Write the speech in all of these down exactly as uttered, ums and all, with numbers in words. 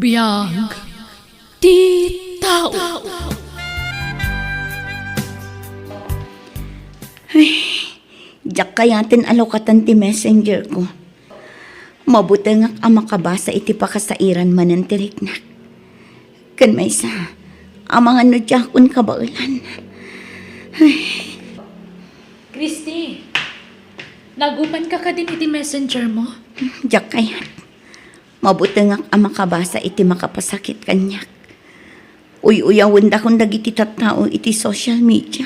Biag ti tao. Ay, diak kayaten a lukatan ti messenger ko. Mabutengak a makabasa iti pakasairan manen ti riknak. Ken maysa, amangan no diakon kabaelan. Ay. Christy, nagupanka kadin iti messenger mo? Diak kayat. Mabutengak a makabasa iti makapasakit kaniak. Uy-uyawendakon dagiti tattao iti social media.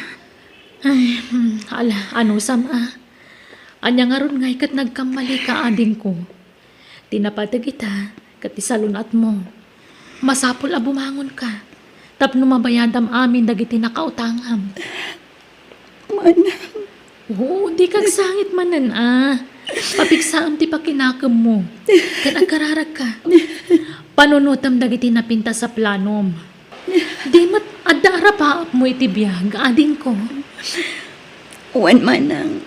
Ay, hmm, ala, anusam a. Ania ngarud ngay ket nagkammalika, adingko? Ti napateg ita ket ti salun-atmo. Masapul a bumangonka tapno mabayadam amin dagiti nakautangam. Manang. Oo, dika agsangit manen a. Papigsaam ti pakinakemmo. Ken agkararagka. Panunotem dagiti napintas a planom. Di met adda arapaapmo iti biag, adingko. Wen, manang,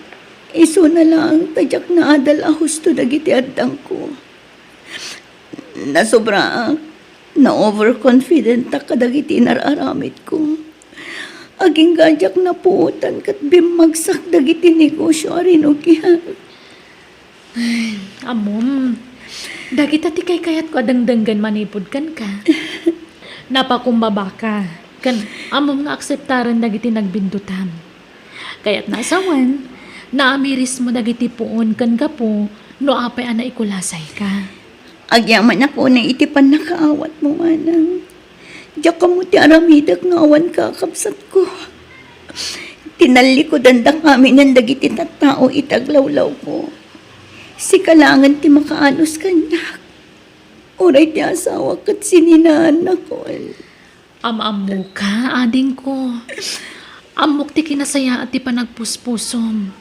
isuna laeng ta diak naadal a husto dagiti addangko. Nasobraak, na-overconfidentak kadagiti inar-aramidko. Agingga diak napuotan ket bimmagsak dagiti negosio a rinugiak. Ay, ammom, dagita ti kaykayatko a dengdenggen manipud kenka. Napakumbabaka, ken ammom nga akseptaren dagiti nagbindutam. Kayatna a sawen, naamirismo dagiti puon ken gapu no apay a naikulasayka. Agyamanak unay iti pannakaawatmo, manang. Diak ammo ti aramidek no awan kakabsatko. Tinallikudandak aminen dagiti tattao iti aglawlawko. Sika laengen ti makaanus kaniak. Uray ti asawak ket sininaannakon. Am-ammoka, adingko. Ammok ti kinasayaat ti panagpuspusom.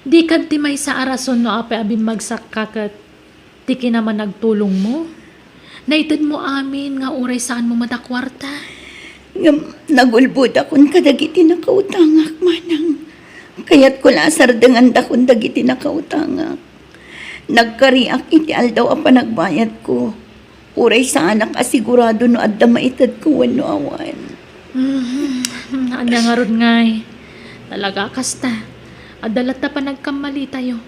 Dika agdi maysa a rason no apay a bimmagsakka ket ti kinamanagtulongmo. Naitedmo amin nga uray saanmo met a kuarta. Ngem nagulbodakon kadagiti nakautangak, manang. Kayatko la a sardengandakon dagiti nakautangak. Nagkariak iti aldaw a panagbayadko. Uray saanak a sigurado no adda maitedko wenno awan. Mhm. Ania ngarud ngay? Talaga a kasta. Adda latta panagkammalitayo.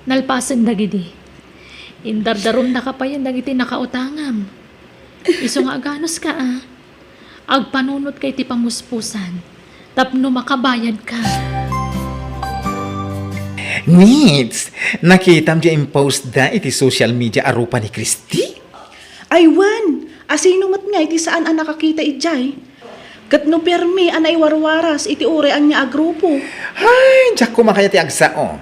Nalpasen dagidi. Indardarumdaka payen dagiti nakautangam. Isu nga aganuska a. Agpanunotka iti pamuspusan tapno makabayadka. Nits, nakitam diay impostda iti social media a rupa ni Christy? Ay wen, asino met nga iti saan a nakakita idiay? Ket no permi a naiwarwaras iti uray ania a grupo? Ay, diak koma kayat ti agsao.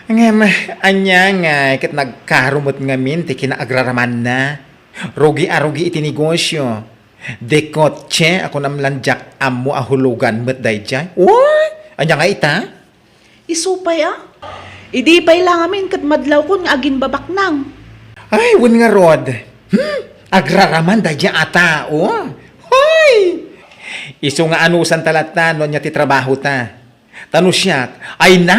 Ngem, ania ngay ket nagkaro met ngamin ti kinaagraramanna? Rugi a rugi iti negosio. Di kotse a kunam lan diak ammo a hulugan met daydiay. Uy! Ania nga ita? Isu pay a? Idi pay la ngamin ket madlawkon nga agimbabaknang. Ay, wen ngarud. Hmm? Agraraman daydiay a tao? Hoy! Isu nga anusanta latta no ania ti trabahota. Ta no siak, ay na,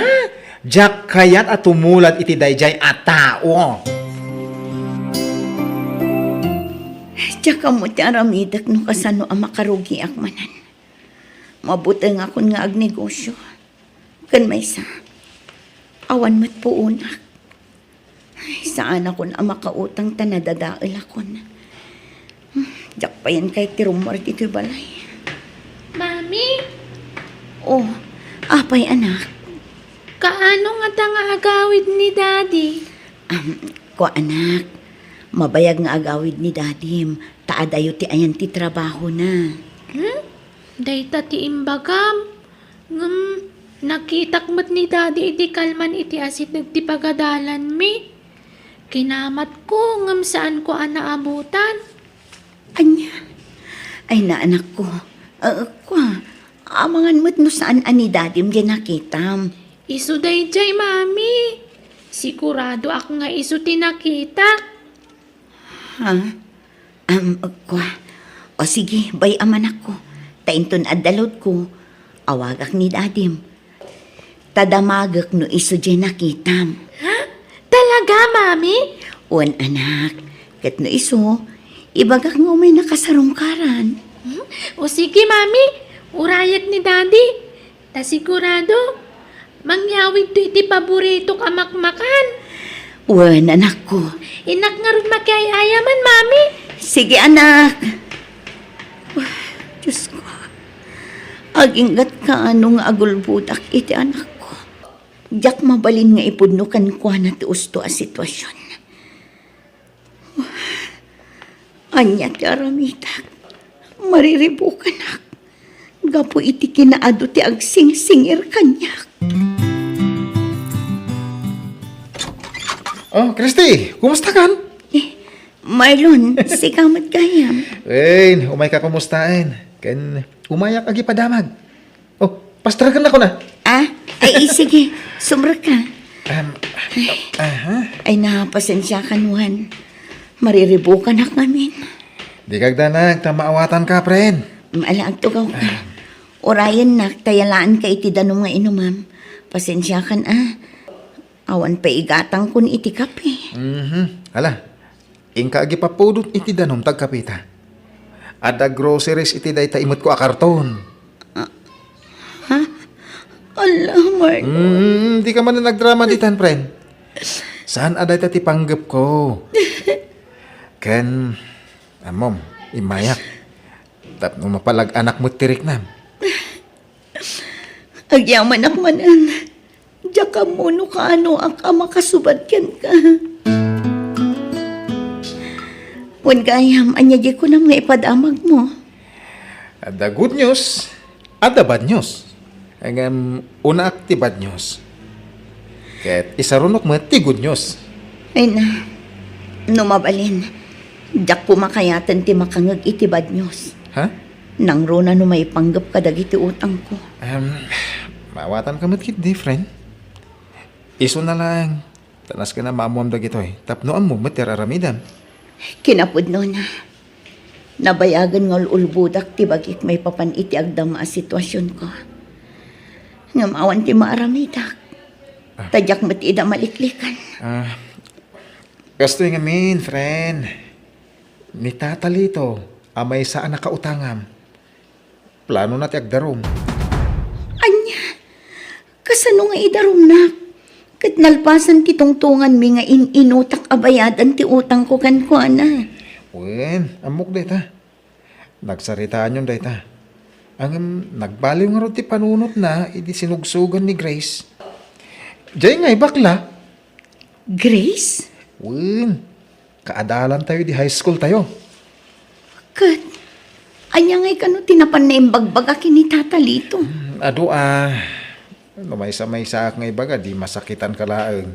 diak kayat a tumulad iti daydiay a tao. Diak ammo ti aramidek no kasano a makarugiak manen. Mabutengakon nga agnegosio. Ken maysa, awan met puonak. Ay, saanakon a makautang ta nadadaelakon. Hmm, diak payen kayat ti rummuar ditoy balay. Mami? Oh, apay, anak? Kaano ngata nga agawid ni Daddy? Am, kua, anak, mabayag nga agawid ni Dadim, ta adayo ti ayan ti trabahona. Hmm? Dayta ti imbagam. Ngem, nakitak met ni Daddy idi kalman iti asideg ti pagadalanmi. Kinamatko, ngem saanko a naabutan. Ania? Ay, naanakko. Ah, kua, amangan met no saan a ni Dadim diay nakitam. Isu daydiay, Mami. Siguradoak nga isu ti nakitak. Ha? Am, kua. O sige, bay-am, anakko. Ta inton adda loadko, awagak ni Dadim. Ta damagek no isu diay nakitam. Ha? Talaga, Mami? Wen, anak. Ket no isu, ibagak nga umay nakasarungkaran. Hmm? O sige, Mami, urayek ni Daddy. Ta sigurado, mangyawidto iti paboritok a makmakan. Wen, anakko. Innak ngarud makiay-ayaman, Mami. Sige, anak. Diosko, agingga't kaano nga agulbodak iti anakko. Diak mabalin nga ipudno kenkuana ti usto a situasion. Ania ti aramidak? Mariribukanak gapu iti kinaadu ti agsingsingir kaniak. Oh, Christy, kumusta kan? Eh, Marlon, sika met gayam. Wen, umay ka kumustaen. Ken umayak agipadamag. Oh, pastragan ako na. Ah? Ay, eh, sige. Sumrek ka. Um, aha. Ay, na, pasensiakan, Juan. Mariribukanak ngamin. Di kagdanag, ta maawatan ka, friend. Ala, agtugaw ka. Urayennak, ta yalaan ka iti danum nga inumam. Pasensiakan, ah. Awan pay igatangkon iti kape. Mhm. Ala, inka agipapudot iti danum ta agkapeta. Adda groceries iti dayta imetko a karton. Ah, ha? Ala, Mark. Mm, di ka man nagdrama ditan, friend. Saan a dayta ti panggepko? Ken, ammom, immayak. Tapno mapalag-anak met ti riknam. Agyamanak manen. Diak ammo no kaanoak a makasubad kenka. Wen gayam, ania diay kunam nga ipadamagmo? Adda good news, adda bad news. Ngem, unaak ti bad news. Ket isarunok met ti good news. Ay na, no mabalin, diak koma kayaten ti makangeg iti bad news. Ha? Nangruna no maipanggep kadagiti utangko. Em, maawatanka met ketdi, friend. Isuna laeng, ta nasken a maammoam dagitoy, tapno ammo met ti ar-aramidem. Kinapudnona, nabayagen nga ul-ulbodak ti bagik maipapan iti agdama a situasionko. Ngem awan ti maaramidak. Ah. Ta diak met ida maliklikan. Ah, kastoy ngamin, friend. Ni Tata Lito a maysa a nakautangam. Planona ti agdarum. Ania? Kasano nga idarumnak? Ket nalpasan ti tungtonganmi nga in-inutak a bayadan ti utangko kenkuana. Wen, ammok dayta. Nagsaritaanyon dayta. Ngem nagbaliw ngarud ti panunotna idi sinugsogan ni Grace. Diay nga ibakla. Grace? Wen, kaadalantayo idi high school tayo. Ket, ania ngay kano ti napan naimbagbaga ken ni Tata Lito? Hmm, adu a, no maysa-maysaak nga ibaga, di masakitanka laeng.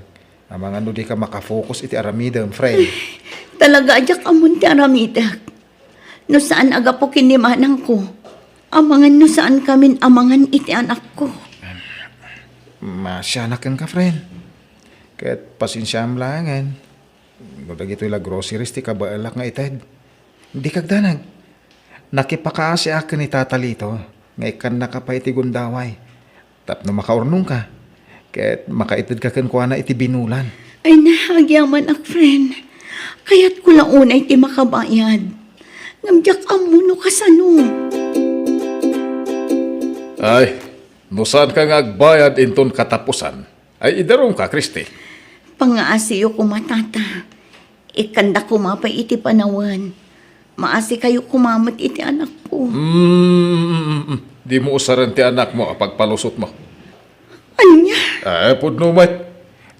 Amangan no dika makafocus iti aramidem, friend. Talaga a diak ammon ti aramidek. No saan a gapu ken ni manangko, amangan no saankamin amangan iti anakko. Masianak kenka, friend. Ket pasensiaam laengen. No dagitoy la groceries ti kabaelak nga ited, dika agdanag. Nakipakaasiak ken ni Tata Lito nga ikkannaka pay iti gundaway tapno makaurnongka ket makaitedka kenkuana iti binulan. Ay na, agyamanak, friend. Kayatko la unay ti makabayad. Ngem diak ammo no kasano. Ay, no saanka nga agbayad inton katapusan, ay idarumka, Christy. Pangaasiyo koma, Tata. Ikkanda koma pay iti panawen. Maasikayo koma met iti anakko. Mm, mm, mm, mm. Dimo usaren ti anakmo a pagpalusotmo. Ania? Eh, pudno met.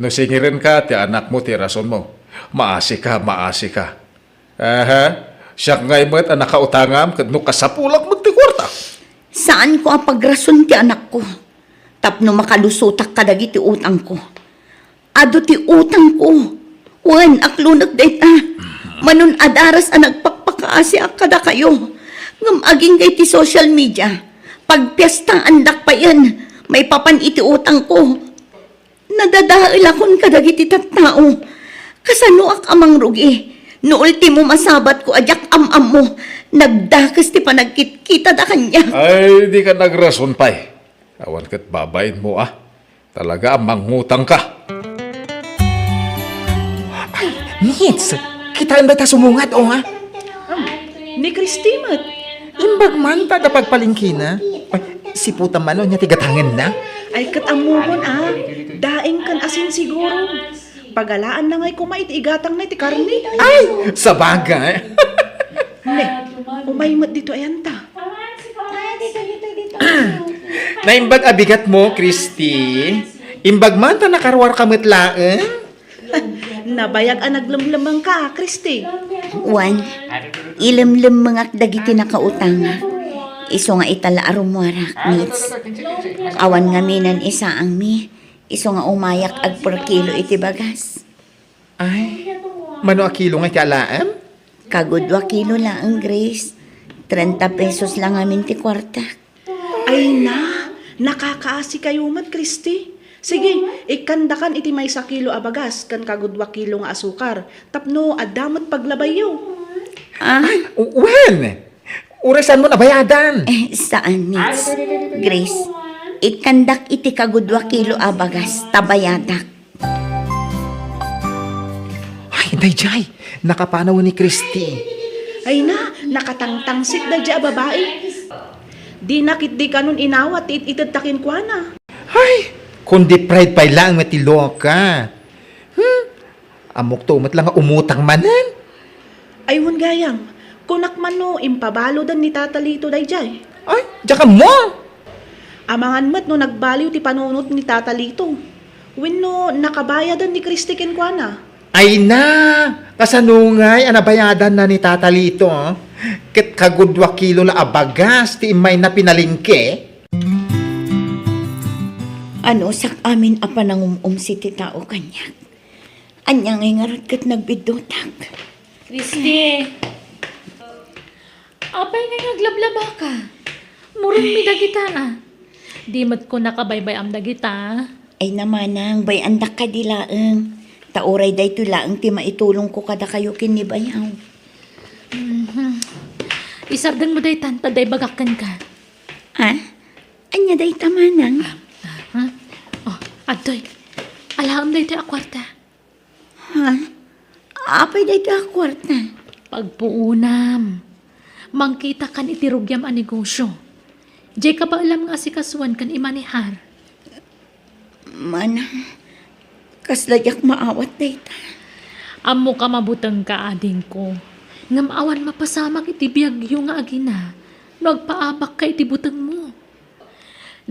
No singirenka, ti anakmo ti rasonmo. Maasika, maasika. Aha, siak ngay met a nakautangam ket no kasapulak met ti kuarta. Saanko a pagrason ti anakko tapno makalusotak kadagiti utangko. Adu ti utangko. Wen, aklonek dayta. Manon a daras a nagpakpakaasiak kadakayo. Ngem agingga iti social media, pagpiestaandak payen maipapan iti utangko. Nadadaelakon kadagiti tattao. Kasanoak a mangrugi no ultimo masabatko a diak am-ammo, nagdakes ti panagkitkitada kaniak? Ay, dika nagrason pay. Awan ket babainmo a. Talaga a mangutangka. Ay, Nits! Itaen dayta sumungad, o, ha? Am, ni Christy met. Imbag man ta adda pagpalengkena. Ay, siputan man, o, nia ti gatangenna? Ay, ket ammomon, a. Daing ken asin siguro. Pagalaanna ngay koma iti igatangna iti karne. Ay, sabagay. Ne, umay met ditoy ayanta. Naimbag a bigatmo, Christy. Imbag man ta nakaruarka met laeng. Nabayag a naglemlemmengka, Christy. Wen, ilemlemmengak dagiti nakautangak. Isu nga ita la a rummuarak, Nits. Awan ngamin a isaangmi. Isu nga umayak agperkilo iti bagas. Ay, mano a kilo nga iti alaem? Kagudua kilo laeng, Grace. Trenta pesos la ngamin ti kuartak. Ay na, nakakaasikayo met, Christy. Sige, ikkandakan iti maysa kilo a bagas ken kagudua kilo nga asukar tapno adda met paglabayyo. Ah? Ay, wen! Uray saanmon a bayadan. Eh, saan, Nits? Grace, ikkandak iti kagudua kilo a bagas ta bayadak. Ay, daydiay, nakapanaw ni Christy. Ay na, nakatangtangsit daydiay a babai. Dina ketdi kanon inawat ti it-itedta kenkuana. Ay, kundi pride pay laeng met ti loka. Hmm? Ammokto met la nga umutang manen. Ay, wen gayam, kunak man no impabalodan ni Tata Lito daydiay. Ay, diak ammo. Amangan met no nagbaliw ti panunot ni Tata Lito. Wenno nakabayadan ni Christy kenkuana. Ay na, kasano ngay a nabayadanna ni Tata Lito? Ket kagudua kilo la a bagas ti immayna pinalengke. Anusak amin a panangum-umsi ti tao kaniak. Ania ngay ngarud ket nagbiddutak? Christy! Apay ngay nga aglablabaka? Muronmi dagita, a. Di met ko nakabaybay-am dagita, a. Ay na manang, bay-andak kadi laeng. Ta uray daytoy laeng ti maitulongko kadakayo ken ni bayaw. Mhm. Isardengmo daytan, ta adda ibagak kenka. Ah? Ania dayta manang? Ah, ah. Oh, adtoy. Alaem daytoy a kuarta. Ha? Apay daytoy a kuarta? Pagpuonam. Mangkitakan iti rugiam a negosio. Diay kabaelam nga asikasuan ken imanehar. Manang, kasla diak maawat dayta. Ammok a mabutengka, adingko. Ngem awan mapasamak iti biagyo nga agina no agpaabakka iti butengmo.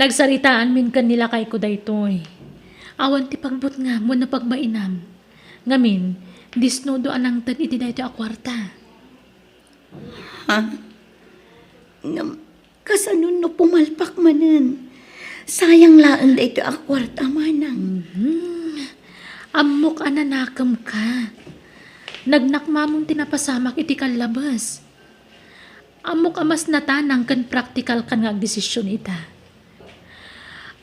Nagsaritaanmin ken ni lakayko daytoy. Awan ti pagbutngam wenno pagbainam. Ngamin, disnudo a nangted iti daytoy a kuarta. Ha? Ngem, kasano no pumalpak manen? Sayang laeng daytoy a kuarta, manang. Mhm. Ammok a nanakemka. Nagnakmamon ti napasamak iti kallabes. Ammok a mas natanang ken praktikalkan nga agdesision ita.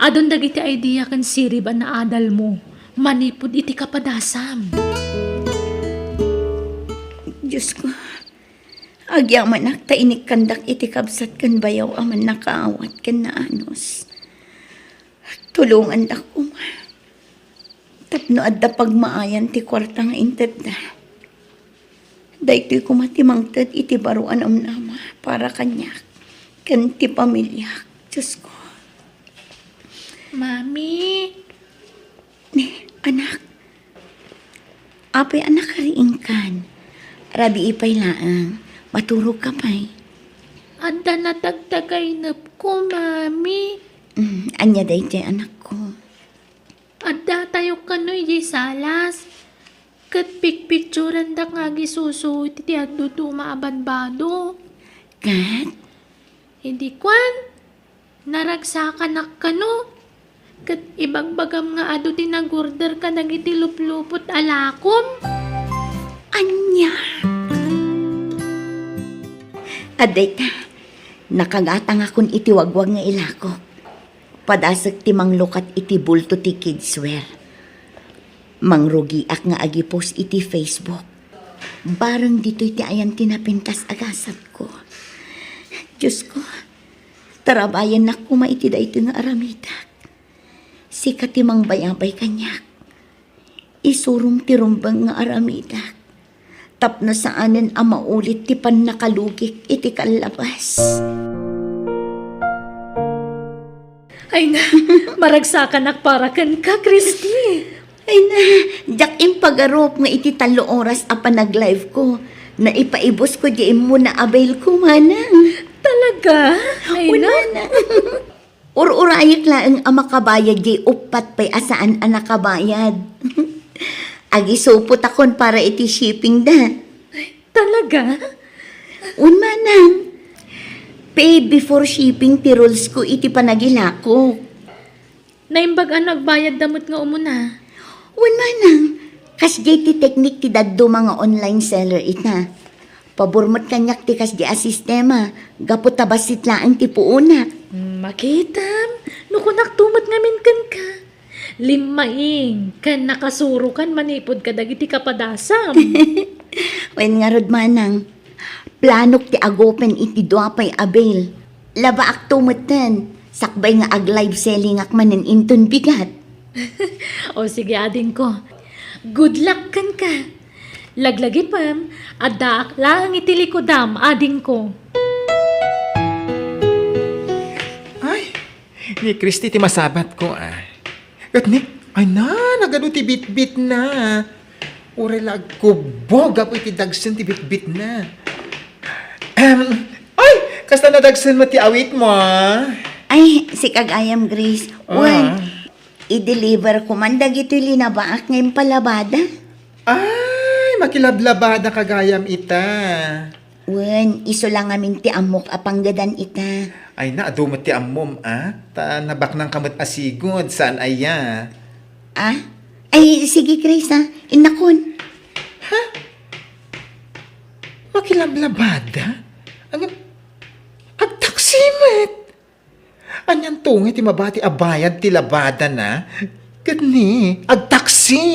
Adun dagiti idea ken sirib a naadalmo manipud iti kapadasam. Diosko, agyamanak ta inikkandak iti kabsat ken bayaw a mannakaawat ken naanus. Tulongandak koma tapno adda pagmaayan ti kuarta nga intedda. Daytoy koma ti mangted iti baro a namnama para kaniak ken ti pamiliak, Diosko. Mami! Ni, anak. Apay a nakariingkan? Rabii pay laeng. Maturogka pay. Adda natagtagaynepko, Mami. Mm, ania daytoy, anakko? Addatayo kano idiay salas, ket pikpikturandak nga agisusuit iti adduduma a badbado. Ket? Idi kuan, naragsakanak kano, ket ibagbagam nga adu ti nag-order kadagiti luplupot a lakom. Ania? Adda ita, nakagatangakon iti wagwag nga ilakok. Padasek ti manglukat iti bulto ti kidswear. Mangrugiak nga agi-post iti Facebook. Bareng ditoy ti ayan ti napintas a gasatko. Diosko, tarabayannak koma iti daytoy nga aramidak. Sika ti mangbayabay kaniak. Isurom ti rumbeng nga aramidak. tapno saanen a maulit ti pannakalugik iti kallabas. Ay na, maragsakanak para kenka, Christy. Ay na, diak impagarup nga iti tallo oras a panag-live ko, naipaibusko diay immuna a bail ko, manang. Talaga? Ay na. Ur-urayek laeng a makabayad diay uppat pay a saan a nakabayad. Agisupotakon para iti shipping da. Talaga? Wen, manang. Pay before shipping ti rules ko iti panagilako. Naimbag a nagbayad da met nga umuna. Wen, manang. Kasdiay ti teknik ti dadduma nga online seller ita. Pabor met kaniak ti kasdi a sistema, gapu ta bassit laeng ti puonak. Hmm, makitam, no kunakto met ngamin kenka. Limmaing, ken nakasurokan manipud kadagiti kapadasam. Wen ngarud, manang, planok ti agupen iti dua pay a bail. Labaakto metten, sakbay nga ag-live sellingak manen inton bigat. O sige, adingko. Good luck kenka. Laglagipem, addaak laeng iti likudam, adingko. Ay, ni Christy ti masabatko, ah. Ket ni, ay na, nagadu ti bitbitna. Uray la agkubbo gapu iti dagsen ti bitbitna. Em, ay, kasta nadagsen met ti awitmo, ah. Ay, sika gayam, Grace. Ah. Wen, i-deliver ko man dagitoy linabaak nga impalabada. Ay, makilablabada ka gayam ita. Wen, isu la ngamin ti ammok a panggedan ita. Ay na, adu met ti ammom, a? Ta nabaknangka met a sigud, saan aya? Ah? Ay, sige, Grace, ah. Innakon. Ha? Makilablabada? Ang, agtaksi met. Anianto ngay ti mabati a bayad ti labadana? Ket ni, agtaksi!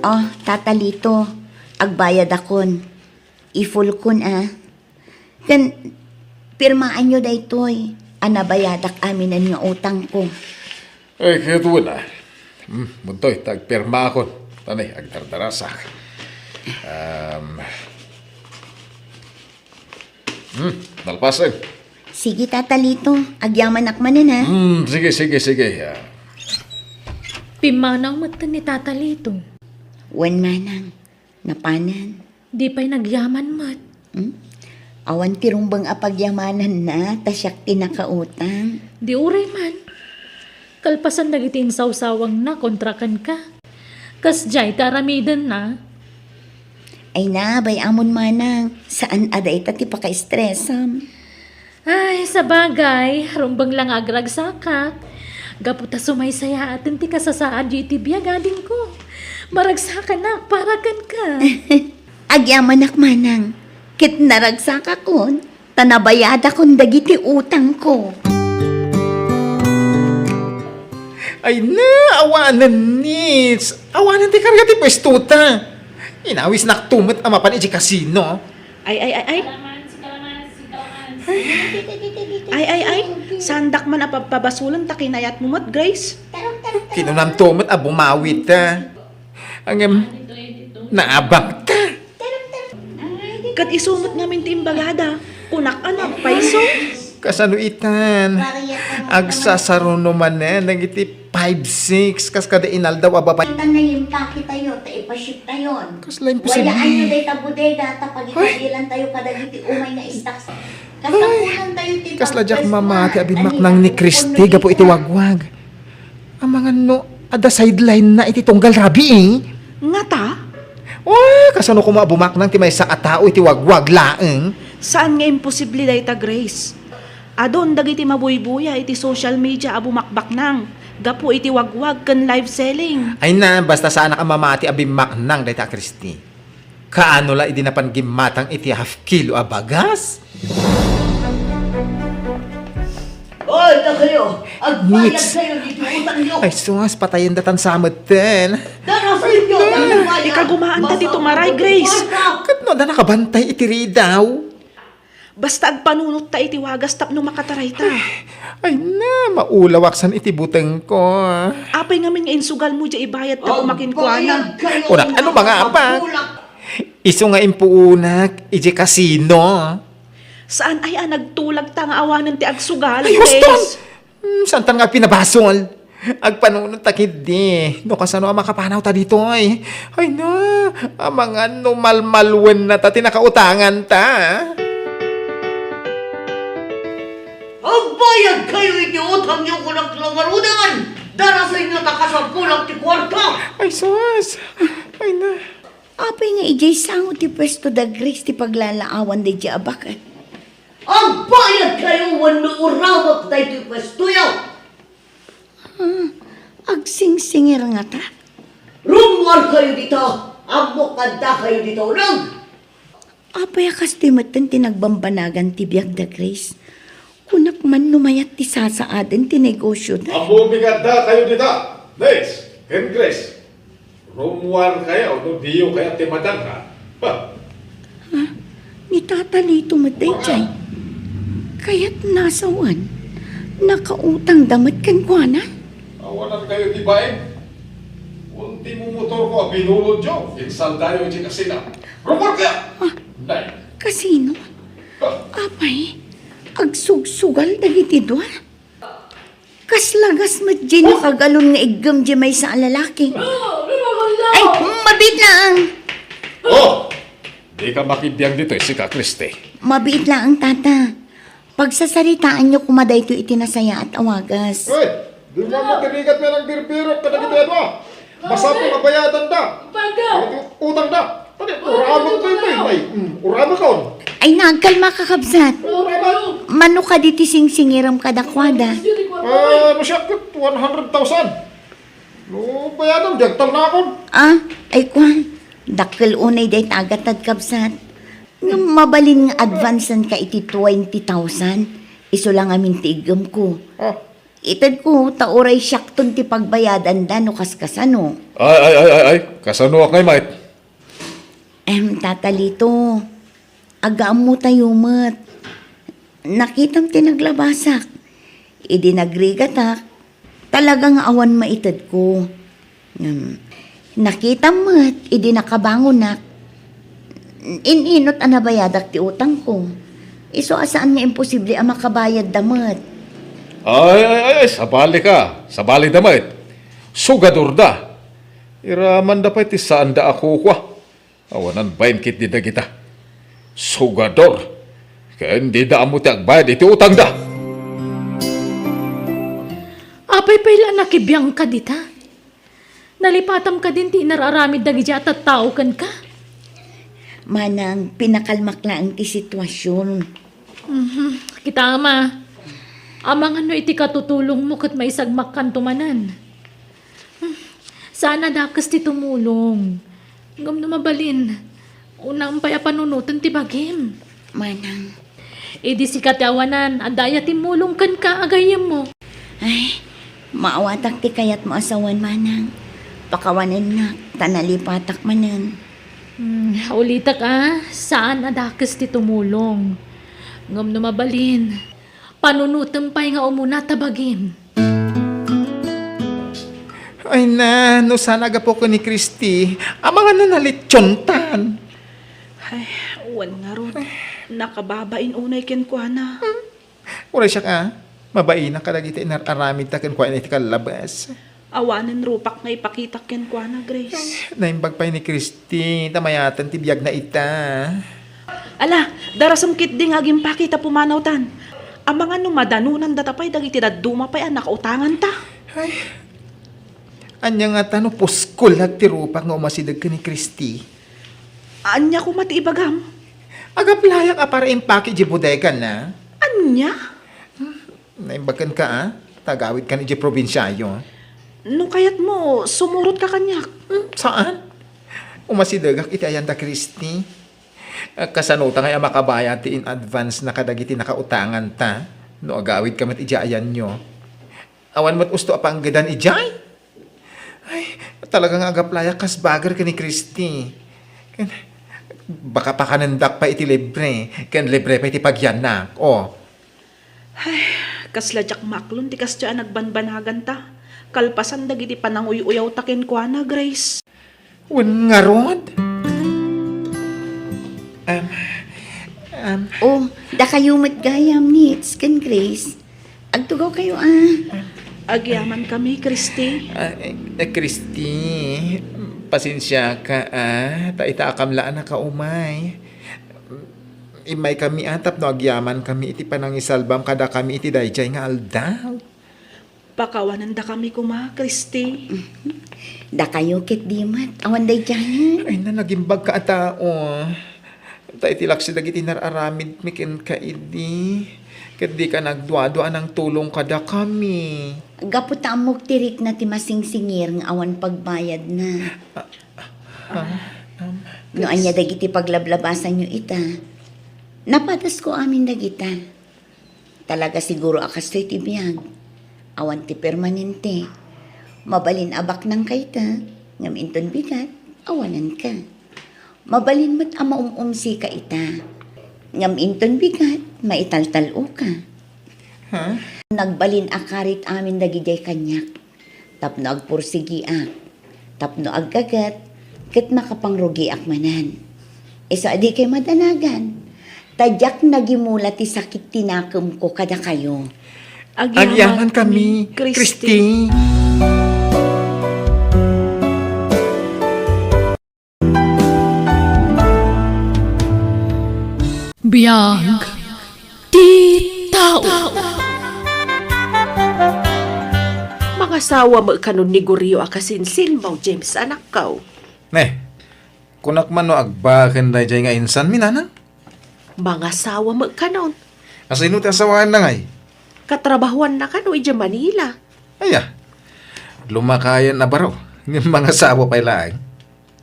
Oh, Tata Lito, agbayadakon. I-full kon, ah. Ken, pirmaanyo daytoy a nabayadak aminen nga utangko. Eh, ket wen, ah. Hmm, muntoy, ta agpirmaakon. Tani, agdardarasak. Um, Hmm, nalpasen. Sige, Tata Lito. Agyamanak manen, ha? Hmm, sige, sige, sige. Ah. Pimmanaw met ni Tata Lito. Wen, manang. Napanan. Di pay nagyaman met. Hmm? Awan ti rumbeng a pagyamananna, ta siak ti nakautang. Di uray man. Kalpasan dagiti insawsawangna kontra kenka. Kasdiay ti aramidenna. Ay na, bay-amon manang, saan a dayta ti pakaestresam. Ay, sabagay, rumbeng la nga agragsakak. Gapu ta sumaysayaaten ti kasasaadyo iti biag, adingko. Maragsakanak para kenka. Agyamanak manang, ket naragsakakon. Ta nabayadakon dagiti utangko. Ay na, awanen, Nits. Awanen ti karga ti puestota. Inawisnakto met a mapan iti kasino. Ay, ay, ay, ay. Ay, ay, ay. Saandak man a pabpabasolen ta kinayatmo met, Grace. Kinunamto met a bumawita. Ngem, naabakta. Ket isu met ngamin ti imbagada, kunak a nagpayso. Kasano itan? Agsasaruno manen dagiti five six kas kada inaldaw a babayi. Ita naimpake tayo, ta ipaship tayon. Kasla imposible. Wayaanyo dayta bodega, ta pagitagilan tayo kadagiti umay nga stocks. Ay, kasla diak mamati a bimmaknang ni Christy gapu iti wagwag. Amangan no adda sideline na iti tunggal rabii. Ngata? Oh, kasano koma a bumaknang ti maysa a tao iti wagwag laeng? Saan nga imposible dayta, Grace. Adun dagiti mabuybuya iti social media a bumakbaknang gapu iti wagwag ken live selling. Ay na, basta saanak a mamati a bimmaknang dayta a Christy. Kaano la idi napan gimmatang iti half kilo a bagas? Oy, dakayo! Agbayad kayo ditoy utangyo! Ay, sus, patayen datan sa metten. Dara sa inyo! Ay, na. Ikagumaan ta ti tumaray, Grace. Ket no, adda nakabantay iti ridaw. Basta agpanunotta iti wagas tapno makatarayta. Ay, ay na, maulawak san iti butengko. Apay ngamin nga insugalmo diay ibayadta koma kenkuana? Agbayagkayo. Una, ano nga apak? Isu nga impuunak, idiay kasino. Saan aya a nagtulagta nga awanen ti agsugal, Grace? Ay, huston! Hmm, saantan nga agpinabasol? Agpanunot ta ketdi. No kasano a makapanawta ditoy? Ay na, amangan no malmaluennata ti nakautanganta. Agbayadkayo iti utangyo, kunak la ngaruden. Darasenyo ta kasapulak ti kuarta. Ay, sus. Ay na. Apay nga idiay sango ti puesto da Grace ti paglalaawan daydiay a baket? Agbayadkayo wenno uramek daytoy puestoyo. Ah, agsingsingir ngata? Rummuarkayo dita, ammok nga addakayo dita uneg. Apay a kastoy metten ti nagbambanagan ti biag da Grace? Kunak man no mayat ti sasaaden ti negosio da. Ammom nga addakayo dita, Nels ken Grace. Rummuarkayo no diyo kayat ti madangka. Ha? Ha? Ni Tata Lito met daydiay. Kayatna a sawen, nakautangda met kenkuana? Awanankayo ti bain. Kun ti mumotorko a binulodyo, insaldayo iti kasino. Rummuarkayo! Ah, nay. Kasino? Ha? Apay, agsugsugal dagiti dua? Kasla gas met diay nakagalon nga iggem diay maysa a lalaki. Ay, mabiit laeng. Oh! Dika makibiag ditoy, sika, Christy. Mabiit laeng, Tata. Pagsasaritaanyo koma daytoy iti nasayaat a wagas. Hoy! Dimo met ti rigat nga nagbirbirok kadagiti adu a. Masapul a bayadanda. Dagiti utangda. Adi, uramek daytoy, nay. Mm, uramek on. Ay, nagkalma ka, kabsat. Uramek. Mano kadi ti singsingirem kadakuada? Ah, no siak ket one hundred thousand. No bayadan, diak talnakon. Ah, ay kuan. Dakkel unay dayta a gatad, kabsat. Ngem mabalin nga advancenka iti twenty thousand. Isu la ngamin ti iggemko. Ah. Itedko, ta uray siakton ti pagbayadanda no kaskasano. Ay, ay, ay, ay, ay. Kasanoak ngay met? Em, Tata Lito, agaammotayo met. Nakitam ti naglabasak. Idi nagrigatak, talaga nga awan maitedko. Ngem, nakitam met idi nakabangonak. In-inot a nabayadak ti utangko. Isu a saan nga imposible a makabayadda met. Ay, ay, ay, ay, sabalika. Sabalida met. Sugadorda. Iramanda pay ti saanda a kukua. Awanan bain ketdi dagita. Sugador. Ken dida ammo ti agbayad iti utangda. Apay pay la nakibiangka dita? Nalipatam kadin ti inar-aramid dagiti a tattao kenka? Manang, pinakalmak laeng ti situasion. Mhm. Kita, Ama. Amangan no iti katutulongmo ket maisagmakkanto manen. Hmm. Saan a dakes ti tumulong. Ngem no mabalin, unam pay a panunoten ti bagim. Manang. Idi sika ti awanan, adda aya timmulong kenka a gayyemmo? Ay, maawatak ti kayatmo a sawen, Manang. Pakawanennak, ta nalipatak manen. Hmm, ulitek a, saan a dakes ti tumulong. Ngem no mabalin, panunotem pay nga umuna ta bagim. Ay na, no saan a gapu ken ni Christy, amangan no nalitsiontan. Ay, wen ngarud, nakababain unay kenkuana. Hmm? Uray siak a, mabainak kadagiti inar-aramidta kenkuana iti kallabas. Awanen rupak nga ipakitak kenkuana, Grace. Naimbag pay ni Christy, ta mayaten ti biagna ita. Ala, darasem ketdi nga agimpaki ta pumanawtan. Amangan no madanonandata pay dagiti dadduma pay a nakautanganta. Ay, ania ngata no puskol ti rupak nga umasideg ken ni Christy? Ania koma ti ibagam? Agaplayak a para impaki idiay bodegana. Ania? Naimbag kenka, a? Ta agawidkan idiay probinsiayo. No kayatmo, sumurotka kaniak. Hmm, saan? Umasidegak iti ayanda Christy. A, kasanota ngay a makabayad ti in-advance na kadagiti nakautanganta no agawidka met idiay ayanyo? Awan met usto a panggedan idiay? Ay, talaga nga agaplayak kas bagger ken ni Christy. Ken, Baka pakanendak pay iti libre, ken libre pay ti pagyannak. O. Ay, kasla diak maklon ti kasdiay a nagbanbanaganta. Kalpasan dagiti pananguy-uyawta kenkuana, Grace. Wen ngarud? Am, am. Oh, dakayo met gayam, Nits, ken Grace. Agtugawkayo, a. Agyamankami, Christy. Ah, eh, eh, Christy, pasensiaka, a. Ta ita a kamla a nakaumay. Immaykami, a, tapno agyamankami iti panangisalbam kadakami iti daydiay nga aldaw. Pakawanendakami koma, Christy. Dakayo ketdi met, awan daydiayen. Ay, nanagimbagka a tao. Ta iti laksi dagiti nar-aramidmi kenka idi, ket dika nagduadua a nangtulong kadakami. Gapu ta ammok ti rikna ti masingsingir nga awan pagbayadna. Ah, ah, um, No ania dagiti paglablabasanyo ita, napadasko amin dagita. Talaga siguro a kastoy ti biag. Awan ti permanente. Mabalin a baknangka ita, ngem inton bigat, awananka. Mabalin met a maum-umsika ita, ngem inton bigat, maitaltal-oka. Ha? Nagbalin a karit amin dagidiay kaniak. Tapno agpursigiak, tapno aggagat, ket makapangrugiak manen. Isu a dikay madanagan, ta diak nagimula ti sakit ti nakemko kadakayo. Agyamankami, Christy. Biag ti tao. Mangasawa met kanon ni Gorio a kasinsinmo, James, anakko. Ne, kunak man no agbaken daydiay nga insanmi, nanang? Mangasawa met kanon. Asino ti asawaenna ngay? Katrabahoanna kano idiay Manila. Aya, lumakayen a baro, ngem mangasawa pay laeng.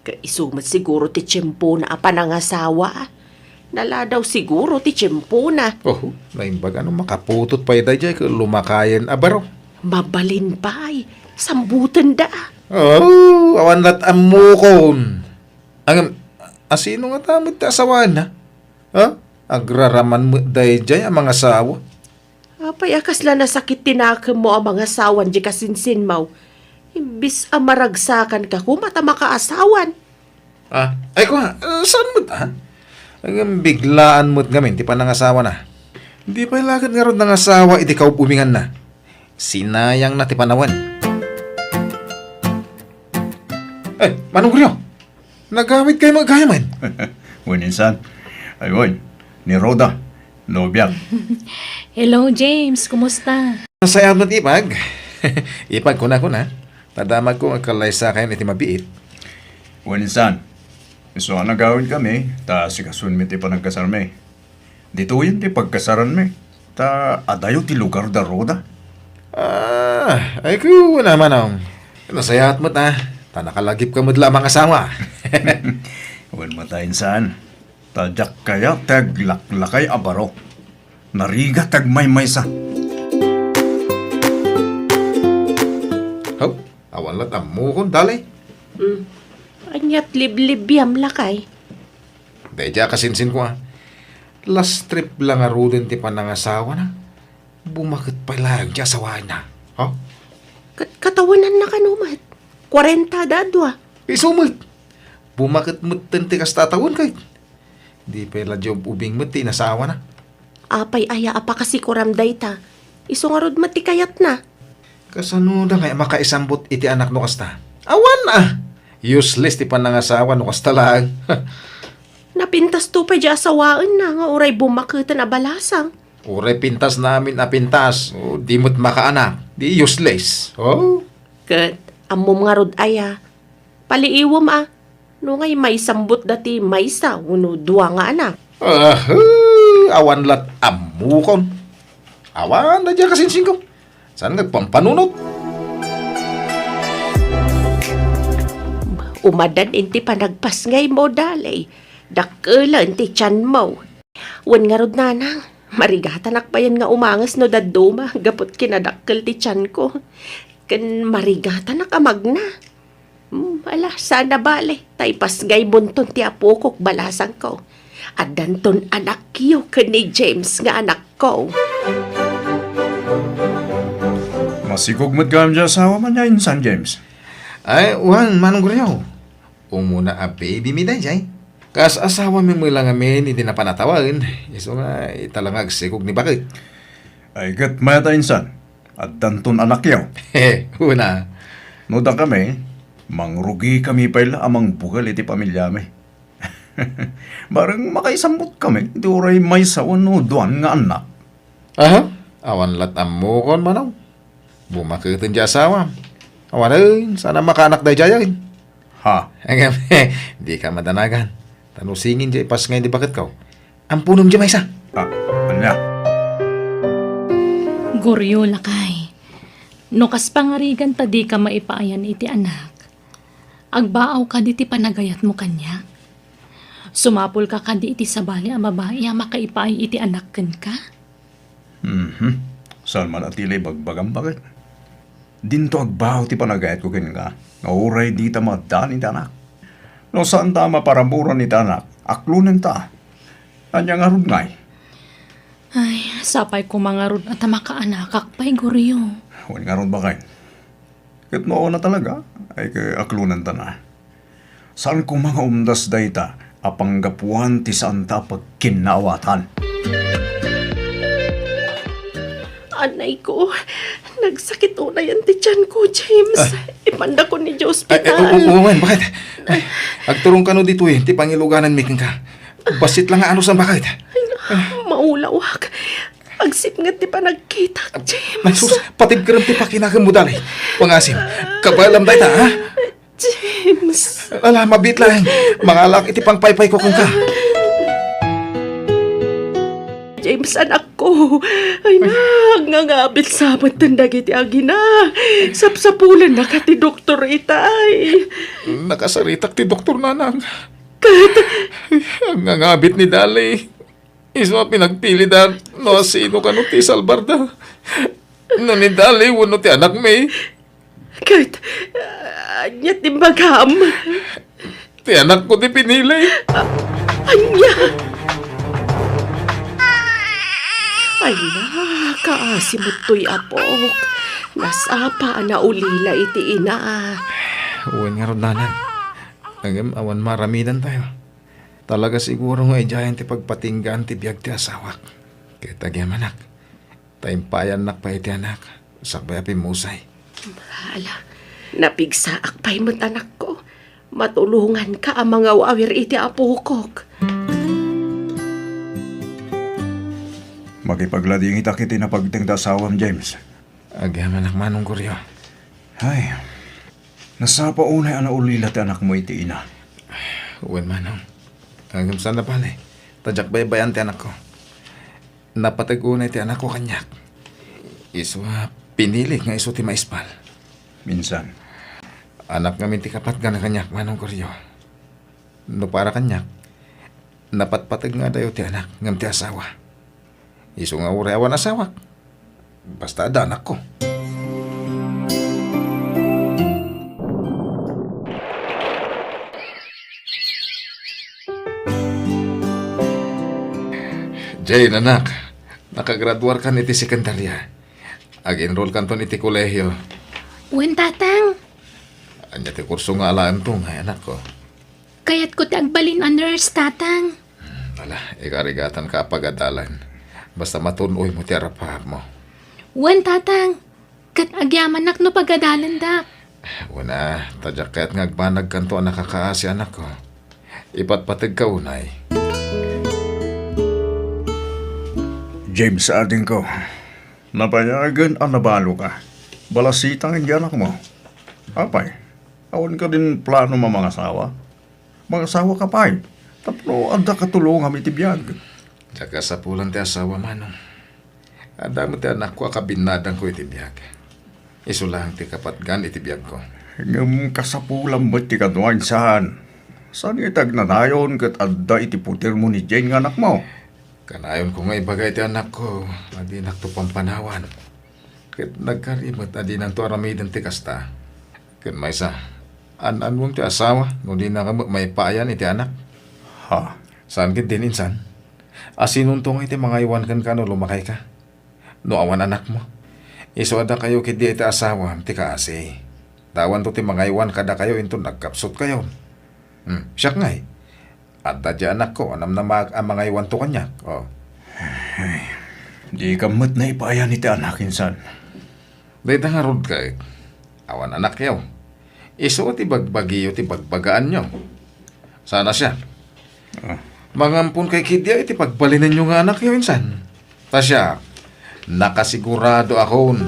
Ket isu met siguro ti tiempona a panangasawa. Naladaw siguro ti tiempona. Oh, naimbag a no makaputot pay daydiay ket lumakayen a baro. Mabalin pay, sambutenda. Oh, awan lat ammokon. Ngem, asino ngata met ti asawaenna? Ha? Agraraman met daydiay a mangasawa. Apay a kasla nasakit ti nakemmo a mangasawan diay kasinsinmo? Imbis a maragsakanka koma ta makaasawan. Ah, ay, kua, eh, saan met, ah? Ngem biglaan met ngamin ti panangasawana. Di pay la ket ngarud nangasawa iti kaub-ubinganna. Sinayangna ti panawen. Eh, Manong Rio, nagawidkayo met gayamen? Wen, insan. Ay, wen, ni Rhoda, nobiak. Hello, James. Kumusta? Nasayaat met, ipag. Ipag, kuna, kuna. Ta damagko nga agkallaysakayon iti mabiit. Wen, insan. Isu a nagawidkami, ta asikasoenmi ti panagkasarmi. Ditoyen ti pagkasaranmi, ta adayo ti lugar da Rhoda. Ah, ay, kuna, manong. Nasayaat met, ah. Ta nakalagipka met la a mangasawa. Wen met, insan. Ta diak kayat ti aglaklakay a baro. Narigat ti agmaymaysa. Haw, awan lat ammokon, dali. Hmm. Aniat liblibiam, lakay? Daydiay a kasinsinko, ah. Last trip la ngaruden ti panangasawana. Bumaket pay laeng ti asawana. Ha? Kat-, katawenanna kano met? Kuarenta da dua. Isu met. Bumaket metten ti kasta a tawen, ket di pay la diay ub-ubing met ti inasawana. Apay aya a pakasikuram dayta? Isu ngarud met ti kayatna. Kasano da ngay a makaisambut iti anak no kasta? Awan, ah! Useless ti panangasawa no kasta laeng. Napintasto pay diay asawaenna nga uray bumaketen a balasang. Uray pintasna amin a pintas, o di met makaanak, di useless. Oh? Ket, ammom ngarud aya, paliiwem a, no ngay maisambutda ti maysa wenno dua nga anak. Ah, awan lat ammokon. Awan daydiay a kasinsinko. Saan nga agpampanunot? Umadan iti panagpasngaymo, dali. Dakkelen ti tianmo. Wen ngarud, nanang, marigatanak payen nga umanges no dadduma gapu ti kinadakkel ti tianko. Ken marigatanak a magna. Hmm, ala, saan a bale, ta ipasngaybonton ti apokok, balasangko. Addanton anakyo ken ni James nga anakko. Masikog met gayam ti asawam ania insan, James? Ay, wen, Manong Goryo. Umuna a baby mi daydiay. Kas asawami met la ngamin iti napan a tawen, isu nga ita la nga agsikog ni baket. Ay, ket mayat a insan, addanton anakyo. Una. No dakami, mangrugikami pay la a mangbukel iti pamiliami. Bareng makaisambot kami, iti uray maysa wenno duan nga annak. Aha? Awan lat ammokon, Manong. Bumaketen ti asawam. Awanen, saan a makaanak daydiayen. Ha? Ngem, dika madanagan. Ta no singin diay ipasngay ni baketko, amponem diay maysa. Ah, ania? Goryo, lakay. No kas pangarigan ta dika maipaayan iti anak, agbaawka kadi ti panagayatmo kaniak? Sumapulka kadi iti sabali a babai a makaipaay iti anak kenka? Mhm. Saan man a ti la ibagbagam, baket? Dinto agbao ti panagayatko kenka, nga uray dita maaddaan iti anak. No saanta a maparaburan iti anak, aklonenta. Ania ngarud ngay? Ay, sapay koma ngarud a ta makaanakak pay, Goryo. Wen ngarud, baket. Ket no awan a talaga, ay ket aklonenta. Saan koma nga umdas dayta a panggapuan ti saanta a pagkinnaawatan. Anayko, nagsakit unayen ti tianko, James. Ah. Ipandakon idiay ospital. Ay, ay, o-, o-, wen, baket? Ay, agturong kano ditoy ti pangilugananmi kenka. Bassit la nga anus, baket? Ay, maulawak. Agsipnget ti panagkitak, James. Ay, sus, patibkerem ti pakinakem, dali. Pangasim, kabaelam dayta, ha? James. Ala, mabiit laeng. Mangalak iti pangpaypayko kenka. James, anakko. Ay, nangangabit sa met dagiti agina. Sapsapulennaka ti doktor itay. Nakasaritak ti doktor, nanang. Ket nangangabit ni Dali. Isu a pinagpilida no sino kano ti isalbarda. No ni Dali wenno ti anakmi. Ket, ah, ania ti imbagam? Ti anakko ti pinili. Ah, ania? Ay, nakaasi met toy, apok. Nasapa a naulila iti ina. Wen ngarud, nanang. Ngem awan maaramidantayo. Talaga siguro nga idiayen ti pagpatinggaan ti biag ti asawak. Ket agyamanak, ta impayannak pay iti anak, sakbay a pimmusay. Ala, napigsaak pay met, anakko. Matulonganka a mangawawir iti apokok. Makipagladingitak iti napagteng ti asawam, James. Agyamanak, Manong Goryo. Ay, nasapa unay a naulila ti anakmo iti ina. Wen, Manong. Ngem saan a bale, ta diak baybay-an ti anakko. Napateg unay ti anakko kaniak. Isu a pinilik nga isu ti maispal. Minsan. Anak ngamin ti kapatgan kaniak, Manong Goryo. No para kaniak, napatpateg nga adayo ti anak ngem ti asawa. Isu nga uray awan asawak, basta adda anakko. Jane, anak, nakagraduarkan iti sekundarya. Ag-enrollkanton iti kolehio. Wen, Tatang. Ania ti kurso nga alaento, anakko? Kayatko ti agbalin a nurse, Tatang. Hmm, ala, ikarigatanka a pagadalan. Basta matun-oymo ti arap-arapmo. Wen, Tatang. Ket agyamanak no pagadalendak. Wen a, ta diak kayat nga agbanagkanto a nakakaasi, anakko. Ipatpategka unay. James, adingko. Nabayagen a nabaloka. Balasitang iti anakmo. Apay, awan kadin plano a mangasawa? Mangasawaka pay, tapno adda katulongam iti biag. Diak kasapulan ti asawa, Manong. Adda met ti anakko a kabinnadangko iti biag. Isu laeng ti kapatgan iti biagko. Ngem kasapulam met ti kano, insan. Saan nga iti agnanayon ket adda iti putermo ni Jane nga anakmo? Kanayonko nga ibaga iti anakko a dinakto pampanawan. Ket nagkari met a dinanto aramiden ti kasta. Ket maysa, An-anmom ti asawa no dinaka met maipaayan iti anak? Ha? Saan ketdin, insan? Asinonto ngay ti mangaywan kenka no lumakayka? No awan anakmo, isu a dakayo ketdi iti asawam ti kaasi. Ta awanto ti mangaywan kadakayo inton nagkapsutkayon. Hmm, siak ngay, adda diay anakko a namnamaak a mangaywanto kaniak. Oh. Ay, dika met naipaayan iti anak, insan. Dayta ngarud ket, awan anakyo. Isu ti bagbagiyo ti bagbagaanyo. Saan a siak? Ah. Mangampon kay ketdi iti pagbalinenyo nga anakyo, insan. Ta siak, nakasigurado akon.